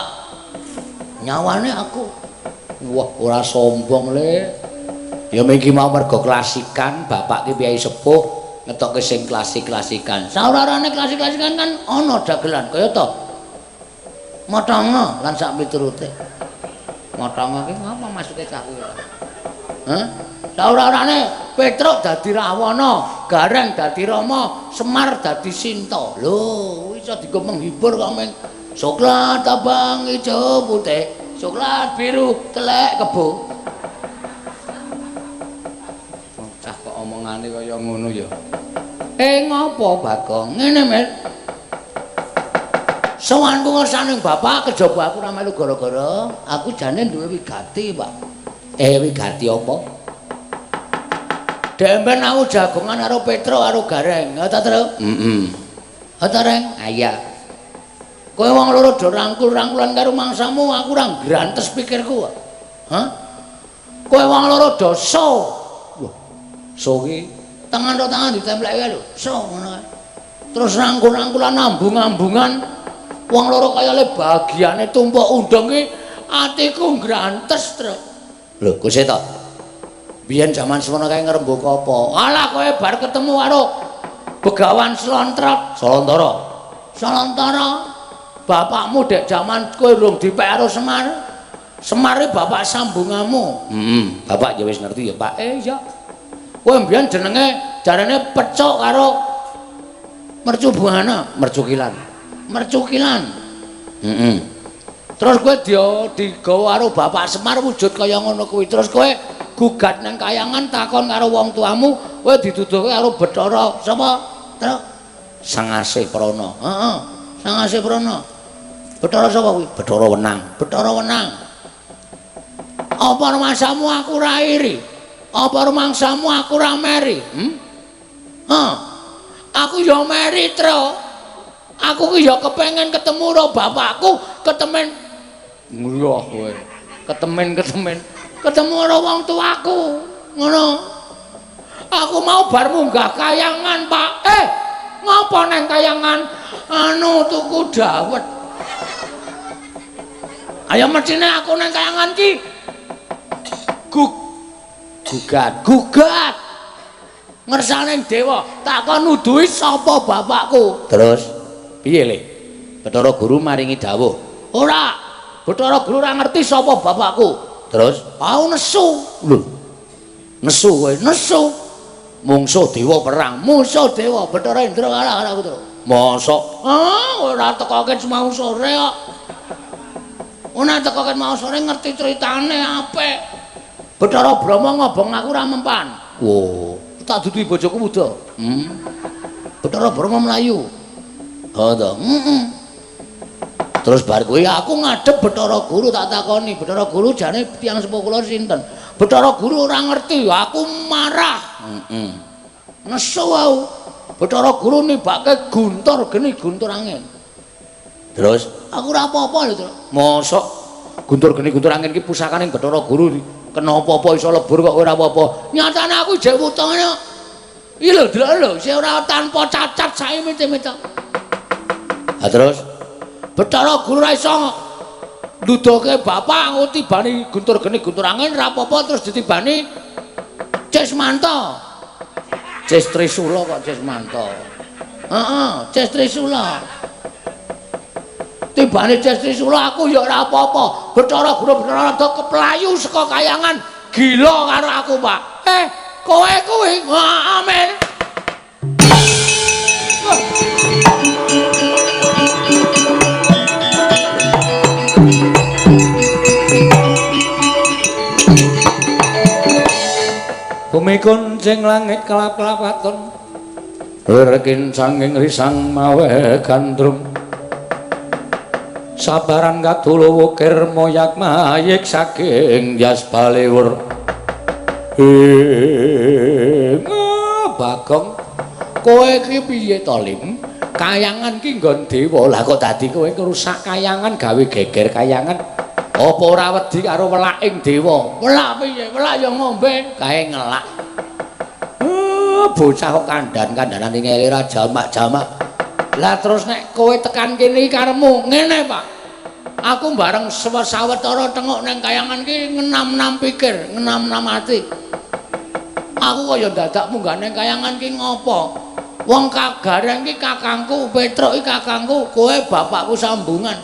Nyawane aku. Wah, ora sombong le. Ya mengki mau mergo klasikan, bapak ki piyai sepuh ngetokke sing klasik-klasikan. Saurarane klasik-klasikan kan ana dagelan kaya to. Motongo lan sak piturute. Motongo ki ngapa maksude cah kuwi? Hah? Saora-orane Petruk dadi Rahwana, Gareng dadi Rama, Semar dadi Sinta. Lho, iso dienggo menghibur kok meng soklat abang ijo putih, soklat biru telek kebo. Cah kok omongane kaya ngono ya. Ngopo Bagong? Ngene, Mir. Sowanku ngersane bapak kejaba aku ora melu gara-gara aku jane duwe wigati, Pak. Wigati apa? Demben aku jagongan karo Petruk karo Gareng. Ya ta, Truk? Heeh. Ha ta, Reng? Ha iya. Kowe wong loro do rangkul-rangkulan karo mangsamu, aku ora grantes pikirku. Hah? Kowe wong loro do so. Wah. So ki tangan to tangan ditempleke lho. So ngono kae. Terus rangkul-rangkulan ambung-ambungan wong loro kaya le bagiane tumpuk undung ki atiku grantes, Truk. Lho, Gusti to. Biyen jaman semono kae ngrembug apa? Alah kowe bar ketemu karo Begawan Slontrot, Solontara. Solontara. Bapakmu dek jaman kowe urung dipek karo Semar. Semar iki bapak sambungamu. Heeh, bapak ya wis ngerti ya, Pak. Iya. Kowe mbiyen jenenge jarane Pecuk karo Mercu Buana, Mercukilan. Mercukilan. Heeh. Terus kowe digawa karo bapak Semar wujud kaya ngono kuwi. Terus kowe gugat nang kayangan takon karo wong tuamu, kowe dituduhke karo Bathara sapa? Truk Sang Asih Prana. Heeh, Sang Asih Prana. Bathara sapa kuwi? Bathara Wenang. Bathara Wenang. Apa rumangsamu aku ora iri? Apa rumangsamu aku ora meri? Hah. Aku ya meri, Truk. Aku ki ya kepengen ketemu karo bapakku, ketemen nglih kowe. Ketemen-ketemen ketemu karo wong tuaku. Ngono. Aku mau bar munggah kayangan, Pak. Ngopo nang kayangan? Anu tuku dawet. Ayo mestine aku nang kayangan ki gugat. Ngersane dewa, takon nuduhi sapa bapakku. Terus piye le? Bathara Guru maringi dawuh. Ora, Bathara Guru ora ngerti sapa bapakku. Terus aku nesu. Lho. Nesu kowe, nesu. Mungsuh dewa perang, musuh dewa Bathara Indra kalah karo aku, Truk. Mosok? Ah, ora tekoke mau sore kok. Ora tekoke mau sore ngerti critane apik. Bathara Brahma ngobong aku ora mempan. Wo, tak duduhi bojoku wuda. Bathara Brahma mlayu. Ha to. Heeh. Terus bar kuwi aku ngadep Bathara Guru tak takoni, Bathara Guru jane tiyang sepuh kula sinten? Bathara Guru ora ngerti, aku marah. Heeh. Nesu aku. Bathara Guru nibake guntur geni guntur angin. Terus aku ora apa-apa lho, Truk. Mosok guntur geni guntur angin ki pusakane Bathara Guru. Kena apa-apa iso lebur kok ora apa-apa. Nyatane aku jek wutone. Iki lho delok lho, sing ora tanpa cacat sae mite-mite. Ha terus Bathara Guru ora iso ndudoke bapak aku tibani guntur geni guntur angin ora apa-apa terus ditibani Cismanto. Cis Trisula kok Cismanto. Heeh, Cis Trisula. Tibane Cis Trisula aku ya ora apa-apa. Bathara Guru Bathara rada keplayu saka kayangan gila karo aku, Pak. Kowe kuwi amin. Bumi kuncing langit kelap-kelap katon lir kincanging risang mawe gandrung sabaran kadulu wukir moyak mayik saking jas baliwur. Bagong kowe iki piye to, Lim? Kayangan ki nggon dewa. Lah kok dadi kowe ngrusak kayangan gawe geger kayangan? Apa ora wedi karo welaking dewa? Welak piye? Welak ya ngombe, kae ngelak. Bocah kok kandhan-kandhanan ngene ora jamak-jamak. Lah terus nek kowe tekan kene iki karepmu ngene, Pak. Aku bareng sawetara tengok nang kayangan ki ngenam-nam pikir, ngenam-nam ati. Aku kaya dadak munggah nang kayangan ki ngopo? Wong Kagareng ki kakangku, Petruk ki kakangku, kowe bapakku sambungan.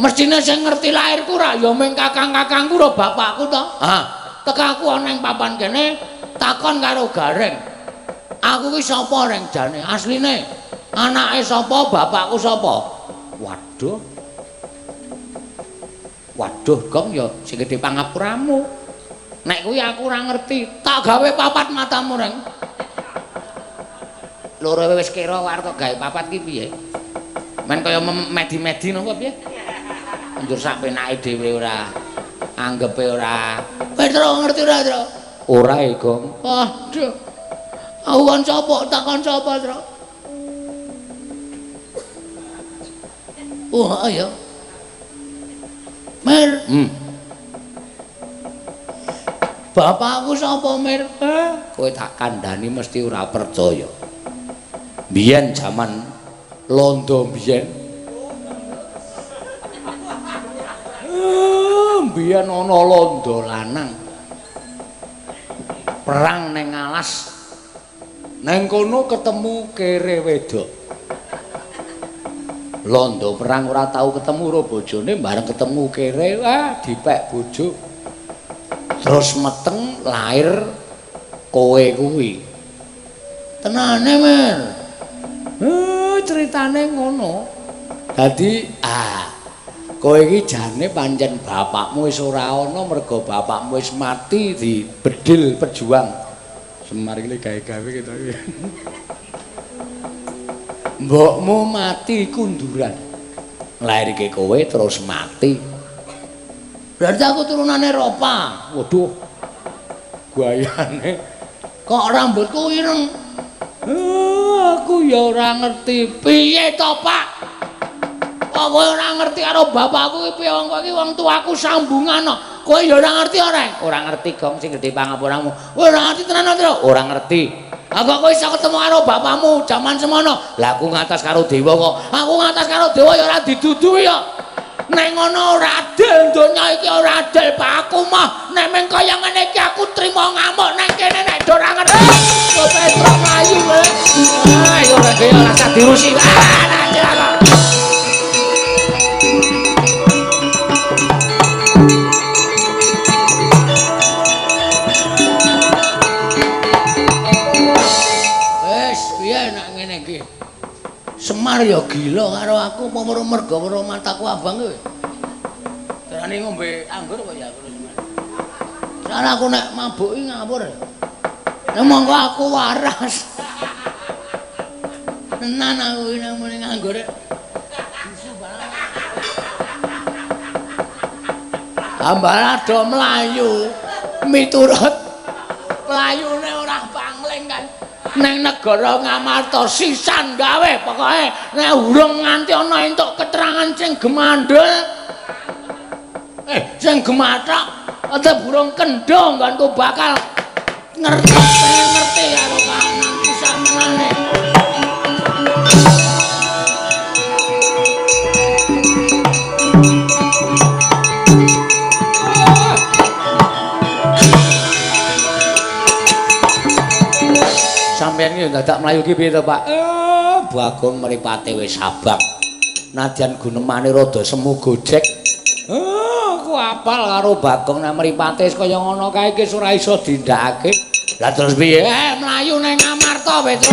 Mestine sing ngerti lahirku ra ya mung kakang-kakangku ro bapakku to. Ha, tekaku ana ing papan kene takon karo Gareng. Aku ki sapa reng jane asline? Anake sapa, bapakku sapa? Waduh. Waduh, Gong ya sing gedhe pangapuramu. Nek kuwi aku ora ngerti, tak gawe papat matamu reng. Loro wis kira arep kok gawe papat ki piye? Men kaya medi-medi napa piye? Njur sak penake dhewe ora anggepe ora. Petro ngerti ora, Tro? Ora e, Gong. Aduh. Aku kon sapa? Takon sapa, Tro? Oh, ayo. Mir. Bapakku sapa, Mir? Kowe tak kandhani mesti ora percaya. Biyen jaman londo biyen. Biyen ana londo lanang. Perang ning alas. Neng kono ketemu kere wedok. Londo perang ora tau ketemu karo bojone, bareng ketemu kere, wah dipek bojo. Terus meteng lahir kowe kuwi. Tenane, Mir. Ceritane ngono. Dadi kowe iki jane pancen bapakmu wis ora ana mergo bapakmu wis mati di bedil pejuang. Semar iki gawe-gawe gitu. Mbokmu mati kunduran. Nglairke kowe terus mati. Berarti aku turunane Eropa. Waduh. Guayane kok rambutku ireng. Aku ya ora ngerti. Piye to, Pak? Kok kowe ora ngerti karo bapakku iki piye wong kowe iki wong tuaku sambungan kok. Kowe ya ora ngerti ora? Ora ngerti, Gong, sing gedhe pangapuramu. Kowe ora ngerti tenan, Tro? Ora ngerti. Lah kok kowe iso ketemu karo bapakmu jaman semono? Lah aku ngatas karo dewa kok. Aku ngatas karo dewa ya ora diduduhi ya. Nek ngono ora adil donya iki ora adil, Pak. Aku mah nek meng kaya ngene iki aku trimo ngamuk nang kene nek ora ngerti. Kok Petro mlayu kowe. Ah, ya ora kaya ora usah dirusi. Ah, nanti aku. Semar ya gila karo aku apa weruh merga weruh mataku abang kowe. Darane ngombe anggur apa ya aku Semar. Soale aku nek mabuk iki ngawur. Nek monggo aku waras. Tenan aku iki nek muni nganggur. Bisu barang. Ambara do mlayu miturut mlayune ora pangling kan. Neng negara Ngamarta sisan gawe pokoke nek urung nganti ana entuk keterangan sing gemandhul sing gemathok aja burung kendho nggonku bakal ngerti ngerti karo kananku sakmenane. Sampeyan iki dadak mlayu ki piye to, Pak? Bagong mripate wis abang. Nadyan gunemane rada semu gojek. Aku apal karo Bagong nek mripate wis kaya ngono kae iki ora iso dindakake. Lah terus piye? Mlayu nang Ngamarta Petro.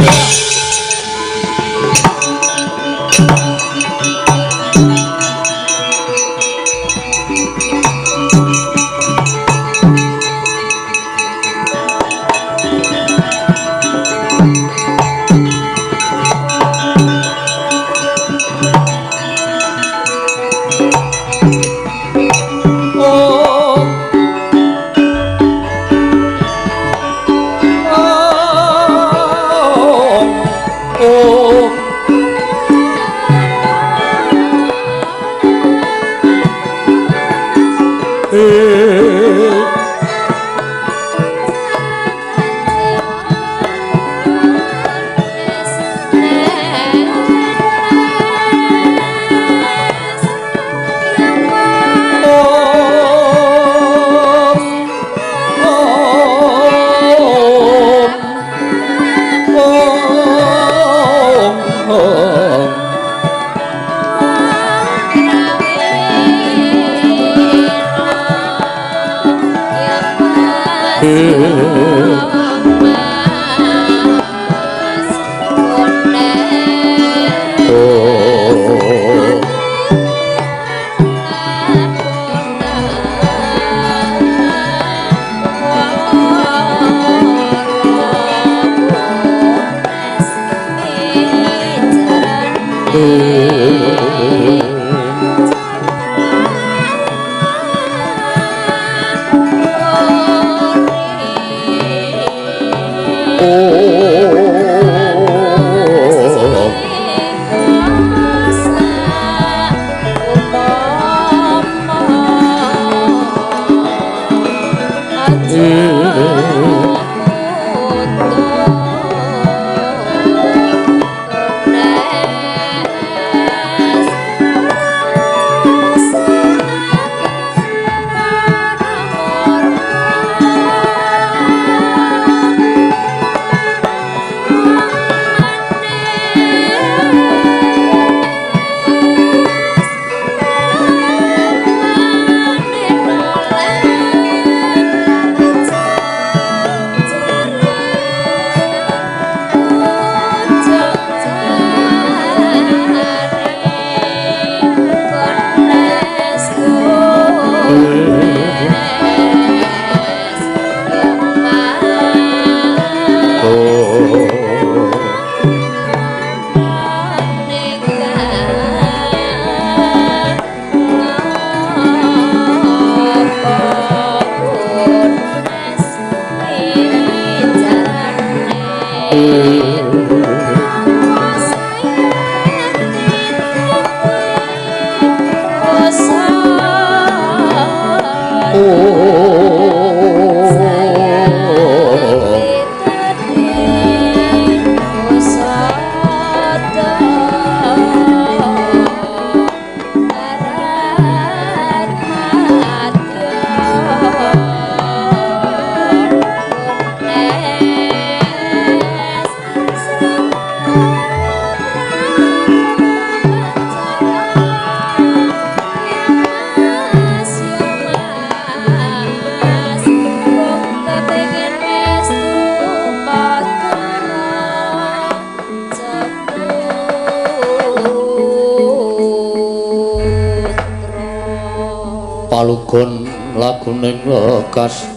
Palugon laguning lekas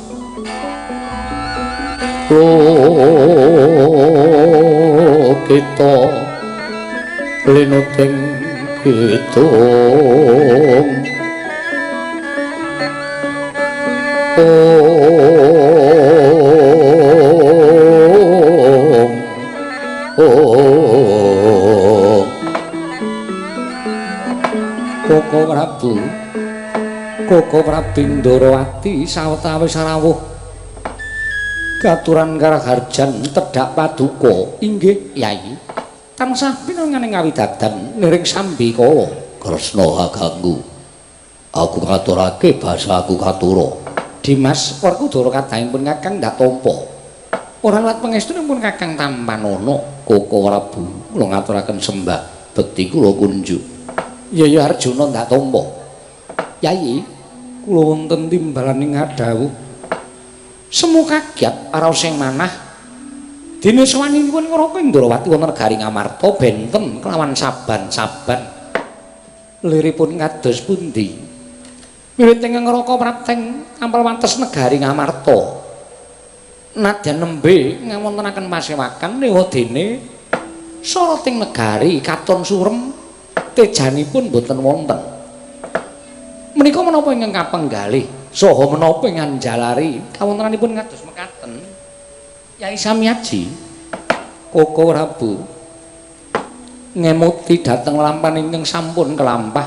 kita linuting kidung om om Koko Prabu Koko Prabu Ndorowati sawetawis rawuh katuran karaharjan tedhak paduka. Inggih Yai, tansah pinanganing kawidadan niring sambikala. Kresna kaganggu, aku ngaturake basa aku katura. Dimas Werkudara kadhangipun Kakang ndak tampa. Ora lat pangestunipun Kakang tampanana. Koko Prabu kula ngaturaken sembah bekti kula kunjuk. Yaya Arjuna ndak tampa. Yai, kula wonten timbalaning ngadhawuh. Semu kagiat raos sing manah dene sawanipun Ngraka Indrawati wonten negari Ngamarta benten kelawan saban-saban. Liripun kados pundi? Wiwit ing Ngraka prapteng ampel wates negari Ngamarta. Nadyan nembe ngawontenaken pasewakan dewa dene soroting negari katon surem tejanipun boten wonten. Menika menapa ingkang kapenggalih saha menapa ingkang njalari kawontenanipun kados mekaten? Yai Samyaji, Koko Prabu ngemuti dhateng lampan ingkang sampun kelampah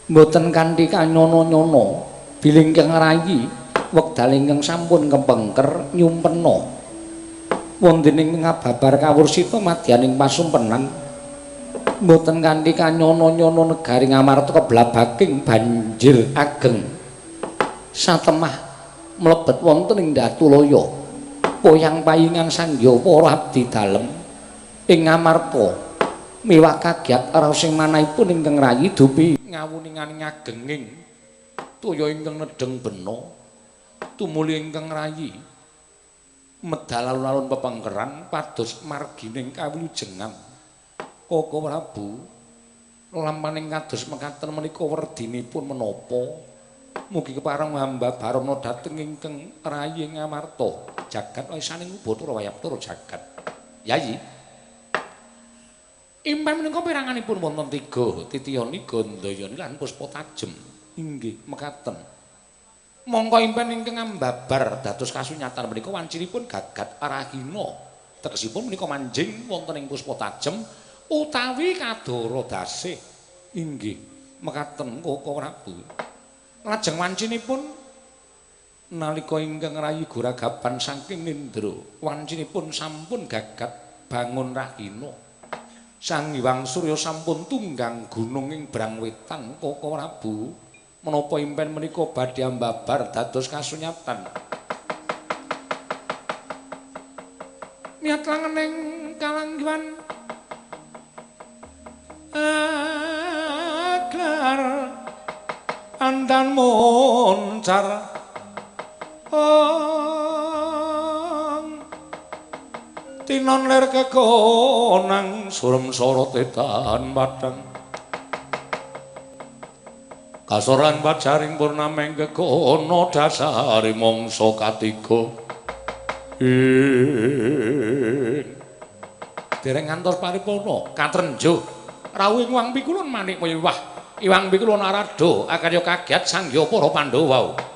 mboten kanthi kanyono-nyono bilih ingkang rayi wekdal ingkang sampun kepengker nyumpena wonten ing ngababar kawursita madyaning pasumpenan mboten kanthi kanyono-nyono negari Ngamarta keblabaking banjir ageng satemah mlebet wonten ing Datulaya poyang payingan sangya para abdi dalem ing Ngamarta miwah kagiat raos sing manahipun ingkang rayi dupi ngawuninganing agenging toya ingkang nedheng bena Tumuli ingkang rayi medal alun-alun pepengkeran pados margining kawilujengan. Koko Prabu, lampaning kados mekaten menika werdinipun menapa? Mugi kepareng hamba barana dhateng ingkang rayi Ngamarta. Jagat wisaning Bathara Wayabtara jagat. Yayi. Impen menika peranganipun wonten tiga, Titiyani, Gandayani lan Puspa Tajem. Inggih, mekaten. Mongko impen ingkang ambabar dados kasunyatan menika wancinipun gagat Rahina. Tegesipun menika manjing wonten ing Puspa Tajem utawi Kadara Dasih. Inggih, mekaten Koko Prabu. Lajeng wancinipun nalika ingkang rayi goragapan saking nindra, wancinipun sampun gagat bangun Rahina. Sang Hyang Surya sampun tunggang gunung ing Brangwetan. Koko Prabu, menapa impen menika badhe ambabar dados kasunyatan? Niat langening kalanggihan agar andan moncar tinon lir kekonang surem sorot edan padang kasoran pajaring purnameng kekono dasare mangsa katiga. Dereng ngantos paripurna katrenjo rawuh ing Wang Pikulun manik wiwah Iwang Pikulun Narada akarya kagiat sangya para Pandhawa.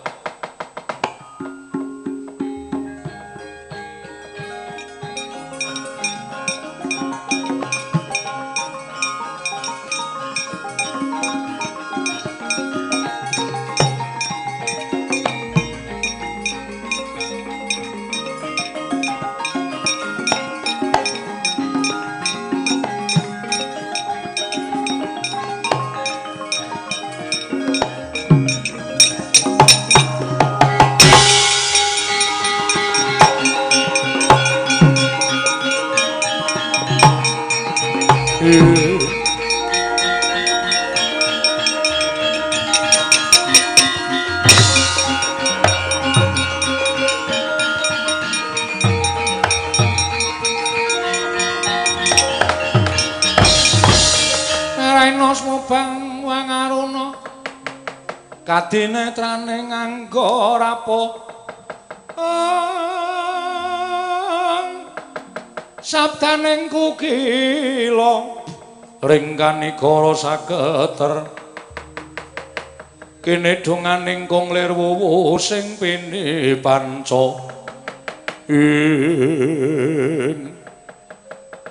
Kadinetrane nganggo rapo sabdaning kukila ringkanikara saketer kene donganing kong lir wuwu sing pini panca ing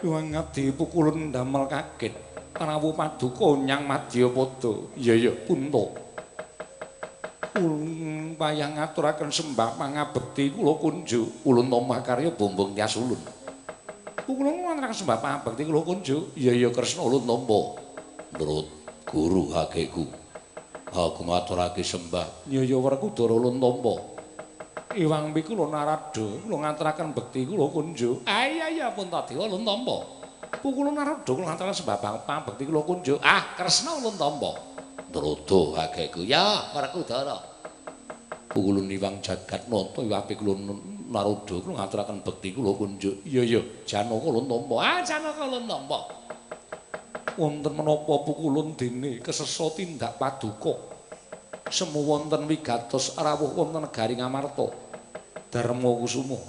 Iwang Ngadi pukulun damel kaget rawuh paduka nyang Madyapada. Iya ya punta. Ulun payah ngaturaken sembah pangabekti kula kunjuk. Ulun tampa karya bombong tias ulun. Kula ngaturaken sembah pangabekti kula kunjuk. Iya ya Kresna ulun tampa. Nurut guru hakeku. Aku ngaturake sembah. Iya ya Werkudara ulun tampa. Iwang Pikula Narada kula ngaturaken bekti kula kunjuk. Iya iya Puntadewa ulun tampa. Kula Narada kula ngaturaken sembah pangabekti kula kunjuk. Ah Kresna ulun tampa. Nrodo hakeku ya Werkudara. Ulun Iwang Jagat Nata Iwang Pikula Narada kula ngaturaken bekti kula kunjuk. Iya ya Janaka ulun tampa. Ah Janaka ulun tampa. Wonten menapa pukulun dene kesesa tindak paduka. Semu wonten wigatos rawuh wonten negari Ngamarta. Darma Kusuma.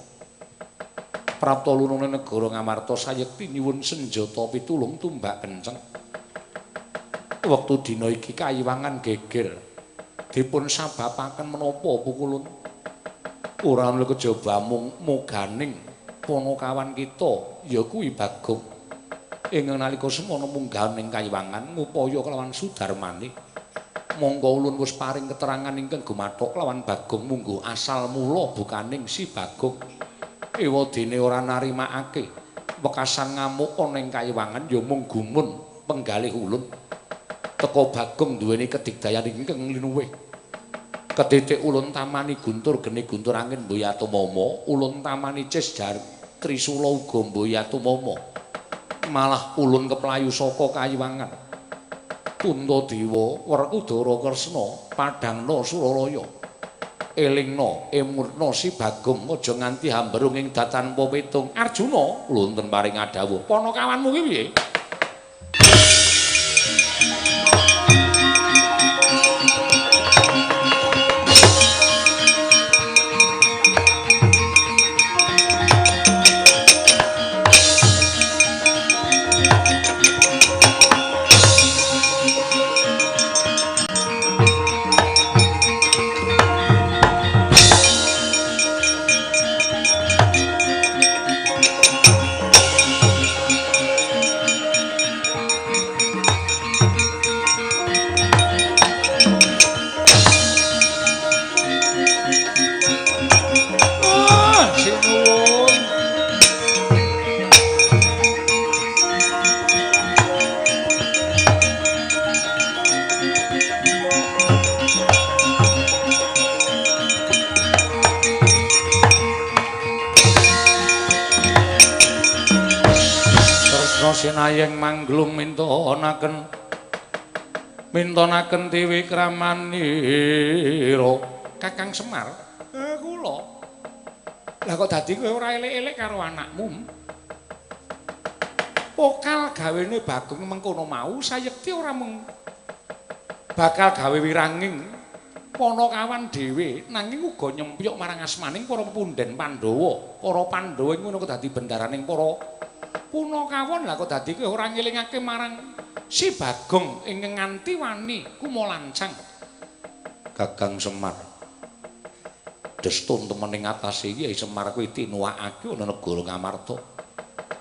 Prapta lunune negara Ngamarta sayekti nyuwun senjata pitulung tumbak kenceng. Wektu dina iki kayiwangan geger. Dipun sababaken menapa pukulun? Ora ana kejaba mung muganing panakawan kita ya kuwi Bagong. Ing nalika semono mungganing kayiwangan ngupaya kelawan Sudarmane. Monggo ulun wis paring keterangan ingkang gumathok kelawan Bagong mungguh asal mula bukaning si Bagong. Ewadene ora narimakake wekasan ngamuk ana ing kayiwangan ya mung gumun penggalih ulun. Teka Bagong duweni kedigdayan ingkang linuwih. Ketitik ulun tamani guntur geni guntur angin mboyatumama, ulun tamani cis jar trisula uga mboyatumama. Malah ulun keplayu saka kayiwangan. Puntadewa, Werkudara Kresna, Padangna Suralaya. Elingna emurna si Bagong aja nganti hamberung ing datan pitung. Arjuna wonten paring adhawuh. Panakawanmu ki piye? Sinayeng mangglung mintonaken mintonaken tiwikramanira Kakang Semar. Kula. Lah kok dadi kowe ora elek-elek karo anakmu? Pokal gawene Bagong mengkono mau sayekti ora mung bakal gawe wiranging panakawan dhewe nanging uga nyempyok marang asmaning para pepunden Pandhawa. Para Pandhawa ngono kok dadi bendaraning para punakawon. Lah kok dadi kowe ora ngelingake marang si Bagong ingkang nganti wani kumalancang. Kakang Semar, destun temen ing atase Kyai Semar kuwi tinuwakake ana negara Ngamarta.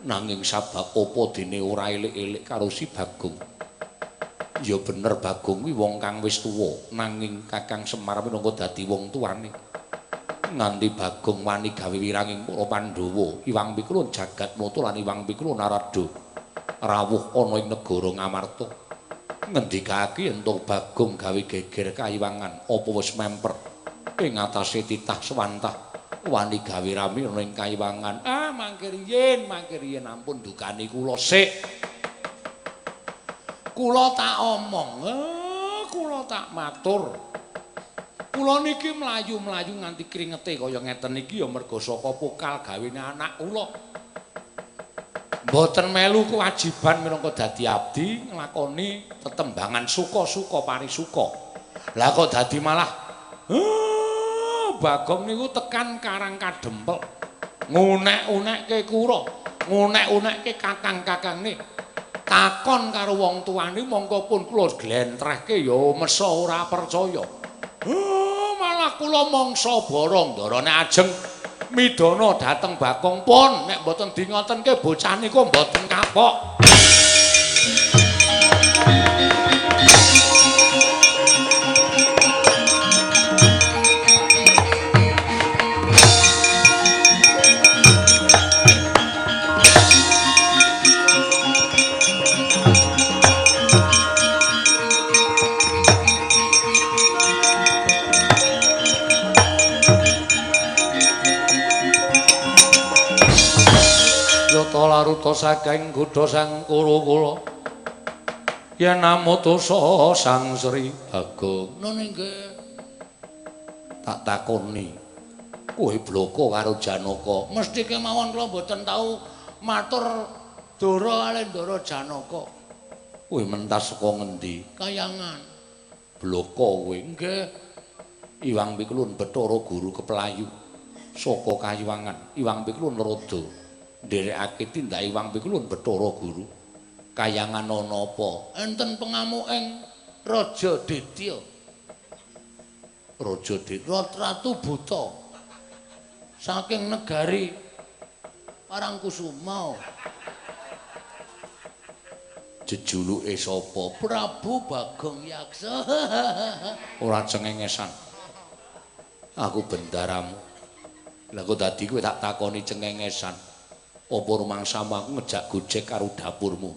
Nanging sabab apa dene ora elik-elik karo si Bagong? Ya bener Bagong kuwi wong kang wis tuwa, nanging Kakang Semar minangka dadi wong tuane. Nganti Bagong wani gawe wiranging para Pandhawa, Iwang Pikulun Jagatmata lan Iwang Pikulun Narada rawuh ana ing negara Ngamarta. Ngendikake yen to Bagong gawe geger kayiwangan apa wis memper ing atase titah swantah wani gawe rame ana ing kayiwangan. Ah, mangke riyin ampun dukani kula sik. Kula tak omong, kula tak matur. Kula niki mlayu-mlayu nganti kringete kaya ngeten iki ya merga saka pokal gawene anak kula. Mboten melu kewajiban minangka dadi abdi nglakoni tetembangan suka-suka parisuka. Lah kok dadi malah Bagong niku tekan Karang Kadempel. Ngunek-unekke kura, ngunek-unekke kakang-kakangne. Takon karo wong tuane mongko pun kula glentrehke ya mesa ora percaya. Malah kula mangsa borong ndarane ajeng midana dhateng Bagong pun nek mboten di ngotenke bocah niku mboten kapok. Laruta saking godha sang Kuru kula yen amutusa Sang Sri Bagong. Nun inggih. Tak takoni kowe bloko karo Janaka. Mesti kemawon kula mboten tau matur dara kalih ndara Janaka. Kowe mentas saka ngendi? Kayangan. Bloko kowe? Nggih. Iwang Pikulun Bathara Guru Keplayu saka Kayiwangan. Iwang Pikulun Rada nderekake tindak Iwang Pikulun Bathara Guru. Kayangan ana apa? Enten pengamuking Raja Ditya. Raja Ditya Ratu Buta saking negari Parangkusuma. Jejuluke sapa? Prabu Bagong Yaksa. Ora cengengesan. Aku bendaramu. Lah kok dadi kowe tak takoni cengengesan. Apa rumangsamu aku ngejak gojek karo dapurmu?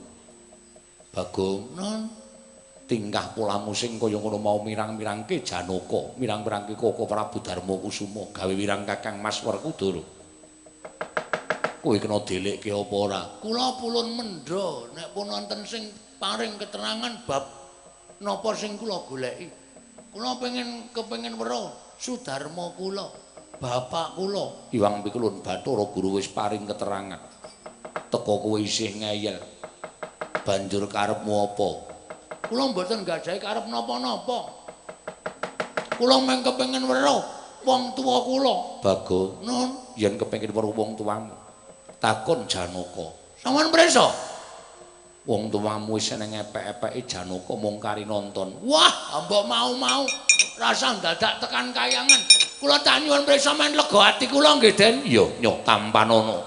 Bagong, non tingkah polamu sing kaya ngono mau mirang-mirangke Janaka, mirang-mirangke Koko Prabu Darma Kusuma, gawe wirang Kakang Mas Werkudara. Kowe kena delekke apa ora? Kula pulun mendha nek pun wonten sing paring keterangan bab napa sing kula goleki. Kula pengen kepengin weruh Sudarma kula, bapak kula. Iwang Pikulun Bathara Guru wis paring keterangan. Teka kowe isih ngeyel. Banjur karepmu apa? Kula mboten gadahi karep napa-napa. Kula mung kepengin weruh wong tuwa kula. Bagong, nun, yen kepengin weruh wong tuamu, takon Janaka. Sampeyan prisa? Wong tuamu wis nang epek-epeke Janaka mung kari nonton. Wah, mbok mau-mau rasa dadak tekan kayangan. Kula tak nyuwun prisa men lega ati kula nggih, Den. Iya, nyoh tampanono.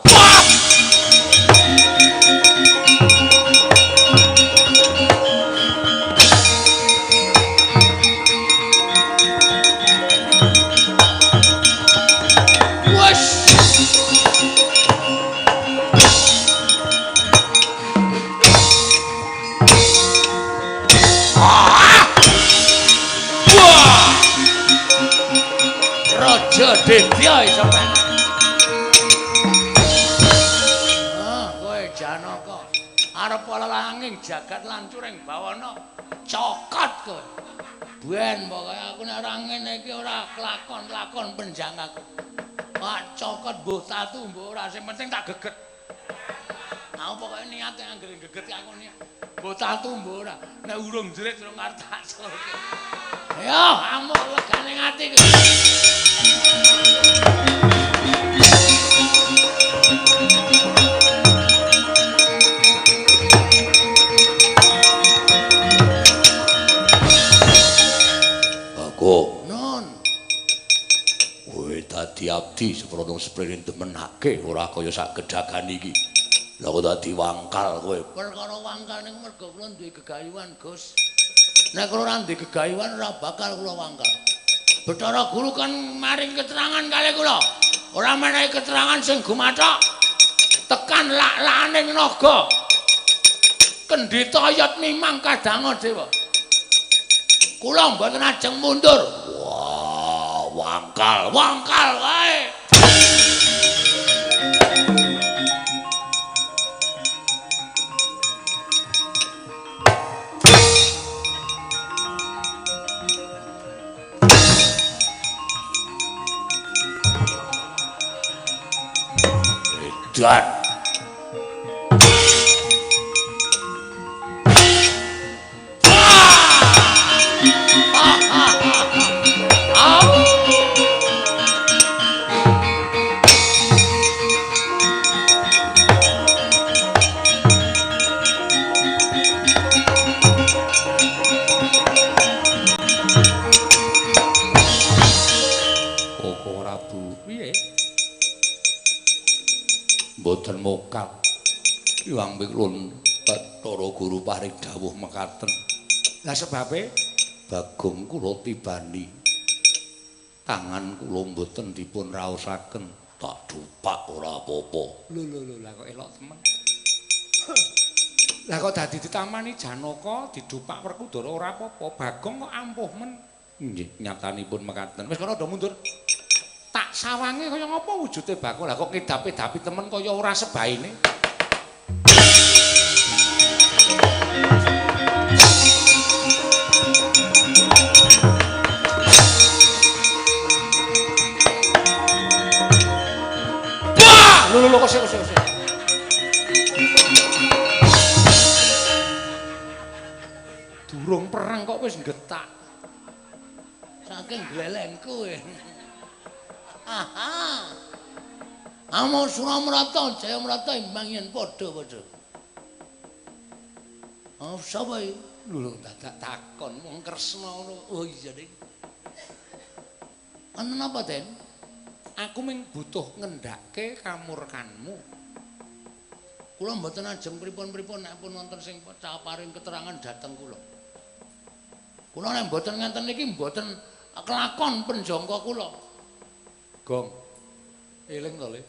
Raja Dedya iso penak. Ah, kowe Janaka arep langing jagat lancuring bawana cokot kowe. Ben pokoke aku nek ora ngene iki ora kelakon-lakon penjang aku. Pak cokot mbuh tatu mbuh ora sing penting tak geget. Aku pokoke niate anggere geget aku niat. Mbuh tatu mbuh ora nek urung jerit urung arep tak sulke. Ayo amuk legane ati iki. Bagong, nun, kowe dadi abdi seprono sprene demenake ora kaya sak gedagan iki. Lah kok dadi wangkal kowe. Perkara wangkal niku mergo kula duwe gegayuhan, Gus. Nek kula ora duwe gegayuhan ora bakal kula wangkal. Bathara Guru kan maring keterangan kali kula. Ora menehi keterangan sing gumathok. Tekan lak-lakaning naga. Kendhita ayat mimang kadanga dewa. Kula mboten ajeng mundur. Wah, wangkal, wangkal wae. Edan. Koko Prabu, piye? Mboten mokal. Hyang Piklun Bathara Guru paring dawuh mekaten. Lah sebabe Bagong kula tibani. Tangan kula mboten dipun raosaken. Tak dupak ora apa-apa. Lho lho lho, lah kok elok temen. Lah kok dadi ditamani Janaka didupak Werkudara ora apa-apa. Bagong kok ampuh men. Nggih, nyatanipun mekaten. Wis kono do mundur. Tak sawange kaya ngapa wujude Bagong. Lah kok ngedapi-dapi temen kaya ora sebaine. Wah, lho lho kok sik sik sik. Durung perang kok wis nggetak. Saking glelengku. Aha. Amo Suramrata Jayamrata imbang yen padha-padha. Oh, sapa iki? Lho dadak takon wong Kresna ngono. Oh iya, Dik. Ana napa, Den? Aku mung butuh ngendhake kamurkanmu. Kula mboten ajeng pripun-pripun nek pun wonten sing paring keterangan dhateng kula. Kula nek mboten ngenten iki mboten kelakon penjangka kula. Gong. Eling to, Le.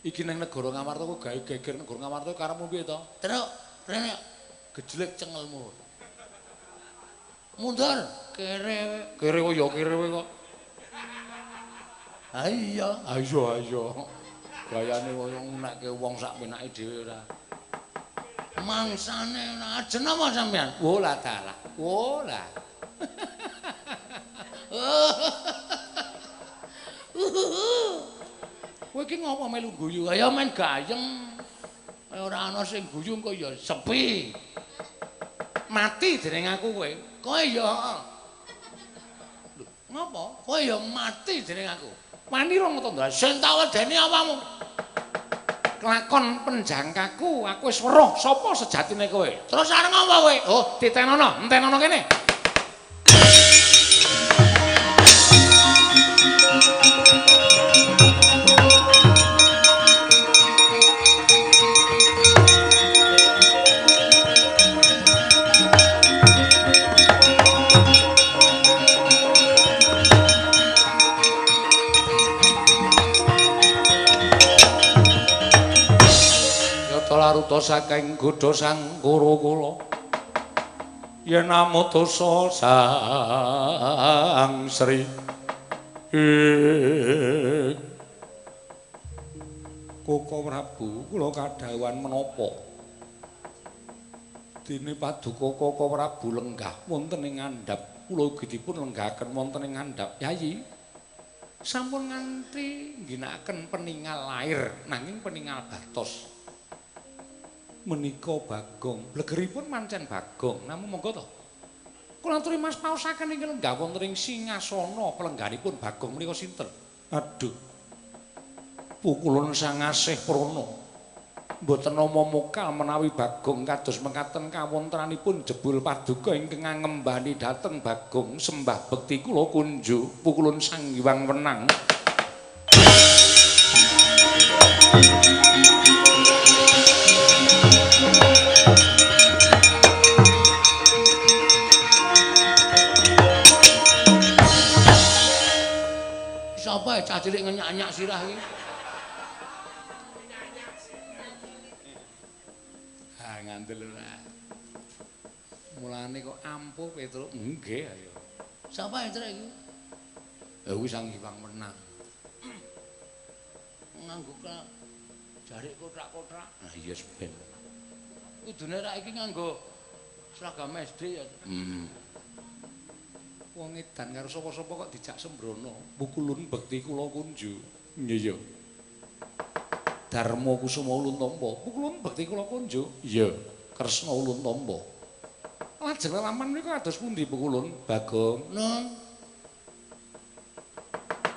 Iki nang negara Ngamarta kok gawe geger negara Ngamarta karepmu piye to? Truk, rene gejlek cengelmu. Mundur, kere. Kere kok ya kere kowe kok. Ha iya, ayo ayo. Gayane kaya ngunekke wong sak penake dhewe ora. Mangsane ora ajen apa sampean? Oh lah dalah. Oh lah. Kowe iki ngopo melu guyu? Ya men gayeng. Ora ana sing guyu kok ya sepi. Mati dening aku kowe. Kowe ya. Lho, ngopo? Kowe ya mati dening aku. Wani rong to, sing tak wedeni apamu? Kelakon penjangkaku, aku wis weruh sapa sejatine kowe. Terus arep ngopo kowe? Oh, titenono, entenono kene. Laruta saking godha sang Kura-kula yen amutusa sang Sri Koko Prabu kula kadhawuhan menapa dene paduka Koko Prabu lenggah wonten ing ngandhap kula ugi dipun lenggahaken wonten ing ngandhap Yayi sampun nganti ngginakaken peningal lair nanging peningal batos menika Bagong blegeripun mancen Bagong namung monggo to kula aturi Mas paosaken ing lenggah wonten ing singasana pelengganipun Bagong menika sinten. Aduh, pukulun sang asih prana mboten nama mokal menawi Bagong kados mekaten kawontenanipun jebul paduka ingkang ngembani dhateng Bagong sembah bekti kula kunjuk pukulun Sang Hyang Wenang. Sapa cah cilik ngenyak-nyak sirah iki? Ha ngandel ora. Mulane kok ampuh Petruk. Nggih ayo. Sapa Petruk iki? Ya kuwi Sang Hyang Wenang. Nganggo jarik kothak-kothak. Ah iya ben. Kudune rak iki nganggo seragam SD ya. Wong edan karo sapa-sapa kok dijak sembrono. Pukulun bekti kula kunju. Iya iya. Darma Kusuma ulun tampa. Pukulun bekti kula kunju. Iya. Kresna ulun tampa. Lajeng lelaman menika kados pundi pukulun Bagong? Nun.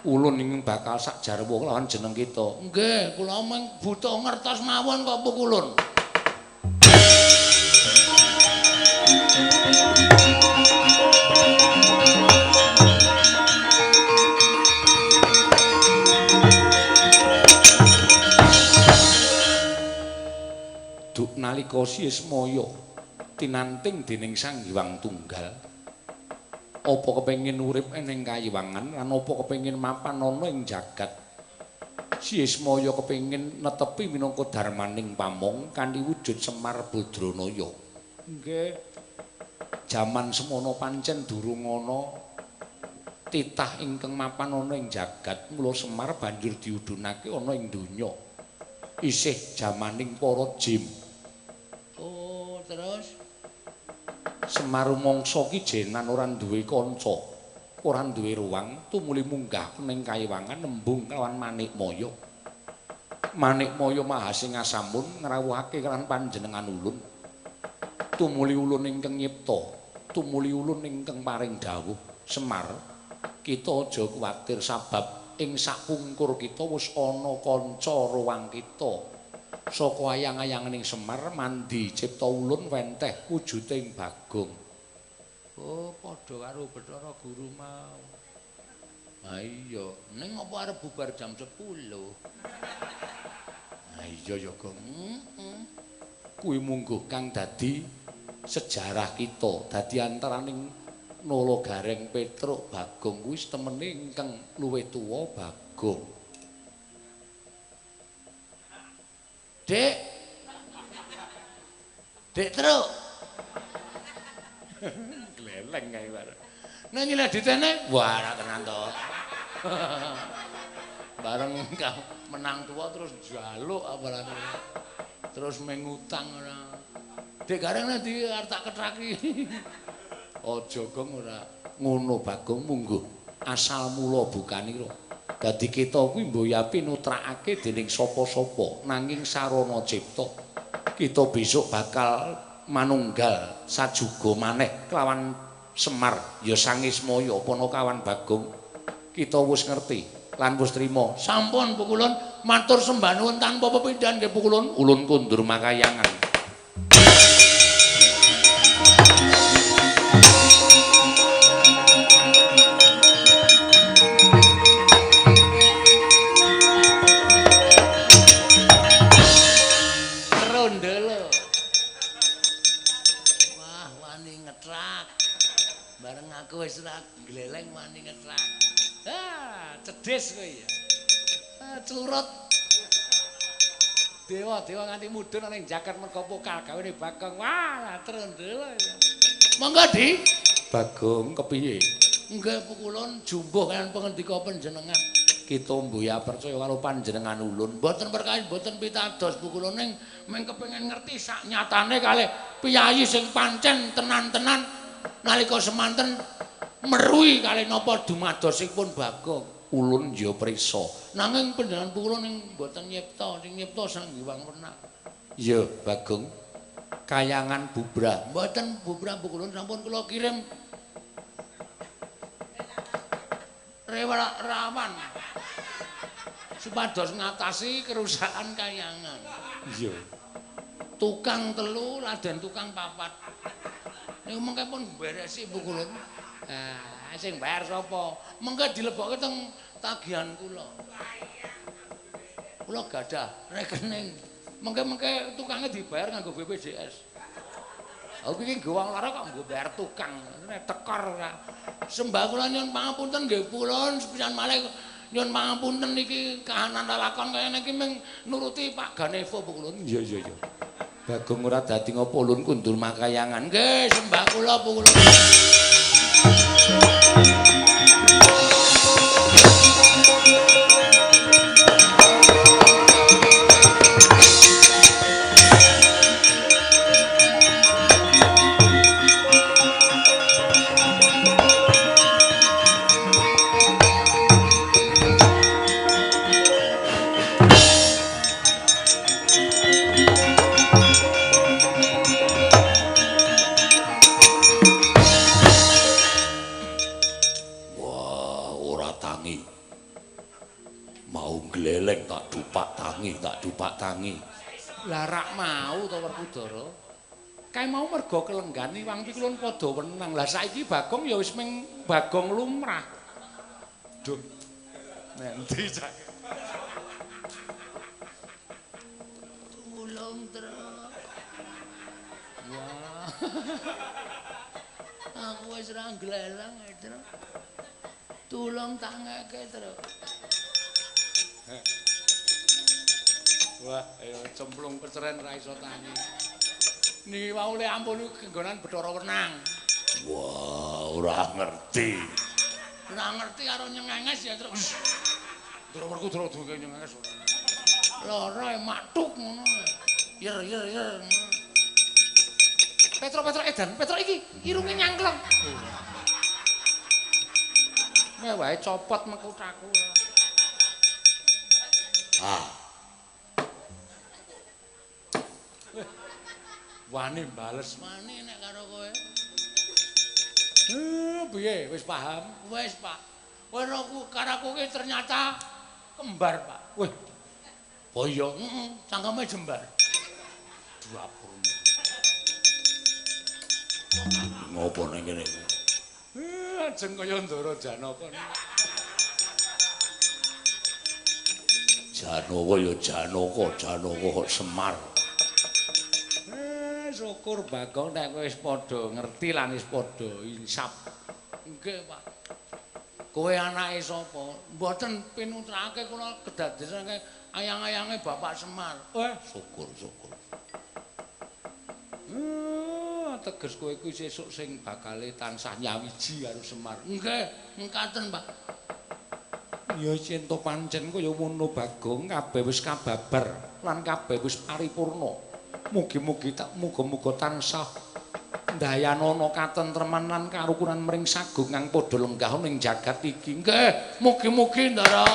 Ulun ingkang bakal sak jarwa lawan jeneng kita. Nggih, kula mung butuh ngertos mawon kok pukulun. Duk nalika Sismaya tinanting dening Sang Hyang Tunggal, apa kepengin urip ning kayiwangan lan apa kepengin mapan ana ing jagat? Sismaya kepengin netepi minangka darmaning pamong kanthi wujud Semar Badranaya. Nggih. Jaman semono pancen durung ana titah ingkang mapan ana ing jagat, mula Semar banjur diudhunake ana ing donya. Isih jamaning para jim. Oh, terus Semar mangsa ki jenan ora duwe kanca, ora duwe ruang, tumuli munggah ning kayiwangan nembung kelawan Manikmaya. Manikmaya Maha Singasamun ngrawuhake kelawan panjenengan ulun. Tumuli ulun ingkang nyipta, tumuli ulun ingkang paring dawuh, Semar, kita aja kuwatir sabab ing sakpungkur kita wis ana kanca ruang kita. Saka ayang-ayanganing Semar mandi cipta ulun wenteh wujuding Bagong. Oh, padha karo Bathara Guru mau. Ha iya, ning apa arep bubar jam 10? Ha iya ya, Gong. Kuwi mungguh kang dadi sejarah kita, dadi antaraning Nala Gareng Petruk Bagong kuwi temene ingkang luwih tuwa Bagong. Dek. Dek Truk. Gleleng kae bareng. Nek nyileh ditene, wah ora tenan to. Bareng menang tua terus njaluk apalagi. Terus mengutang ora. Dek Gareng nek di arep tak ketraki. Aja Gong ora ngono Bagong mungguh asal mula bukanira. Dadi kita kuwi mboyapi nutrakake dening sapa-sapa nanging sarana cipta. Kita besok bakal manunggal sajuga maneh kelawan Semar ya Sangismaya Panakawan Bagong. Kita wis ngerti lan wis trima. Sampun Pukulun, matur sembah nuwun tanpa pepindhan nggih Pukulun. Ulun kundur makayangan. Aku wis ora gleleng wani ngetrak. Ah, cedhis kowe ya. Ah, clurut. Dewa-dewa nganti mudhun ning jaket mergo pokal gawene Bagong. Wah, trondel. Monggo, Di. Bagong kepiye? Nggih Pukulun jumbuh kaliyan pangendika panjenengan. Kita mboya percaya karo panjenengan ulun. Mboten perkawis mboten pitados Pukulun ning mung kepengin ngerti sak nyatane kalih piyayi sing pancen tenan-tenan nalika semanten meruhi kalih napa dumadosipun Bagong. Ulun ya prisa. Nanging panjenengan Pukulun ing mboten nyipta, sing nyipta Sang Hyang Wenang. Ya, Bagong. Kayangan bubrah. Mboten bubrah Pukulun sampun kula kirim rawan supados ngatasi kerusakan kayangan. Iya. Tukang telu laden tukang papat. Niku mengke pun beresi Pukulun. Ah, sing bayar sapa? Mengke dilebokke teng tagihan kula. Kula gadah rekening. Mengke-mengke tukange dibayar nganggo BPJS. Aku iki nggo wong lara kok nggo bayar tukang. Nek tekor ora. Sembah kula nyuwun pangapunten nggih Pukulun, sepisan malih nyuwun pangapunten iki kahanan lalakon kaya niki ming nuruti Pak Ganevo Pukulun. Iya iya iya. Bagong ora dadi ngopo ulun kundur makayangan. Nggih, sembah kula Pukulun. Tangi. Lah rak mau to Werkudara. Kae mau mergo kelenggan iwang pikulun padha wenang. Lah saiki Bagong ya wis ming Bagong lumrah. Duh. Nanti cak. Tulung, Truk. Wah. Aku wis ra gleleng, Truk. Tulung tangeke, Truk. Wah, ayo cemplung peceren ra iso tangi. Niki wau le ampun kenggonan Bathara Wenang. Wah, ora ngerti. Ora ngerti karo nyengenges ya, Truk. Ndara Werkudara duwe nyengenges ora. Lara maktuk ngono. Yer yer yer. Petro-petro edan, Petro iki irunge nyangklong. Meh wae copot mekutaku. Ah. Wani bales wani nek karo kowe. Piye wis paham? Wis, Pak. Kowe aku karo aku ki ternyata kembar, Pak. Wih. Boyo, heeh, cangkeme jembar. Dapurmu. Ngopo nang kene iki? Ajeng kaya Ndara Janaka. Janaka ya Janaka, Janaka kok Semar. Syukur Bagong nek kowe wis padha ngerti lan wis padha insaf. Nggih, Pak. Kowe anake sapa? Mboten pinutrake kula kedadesane ayang-ayange Bapak Semar. Wah, syukur syukur. Teges kowe kuwi sesuk sing bakale tansah nyawiji karo Semar. Nggih, mekaten, Pak. Ya yen to pancen kaya ngono Bagong, kabeh wis kababar lan kabeh wis paripurna. Mugi-mugi tak muga-muga tansah Ndayanana katentreman lan karukunan mring sagung kang padha lenggah ning jagat iki. Nggih, mugi-mugi Ndara.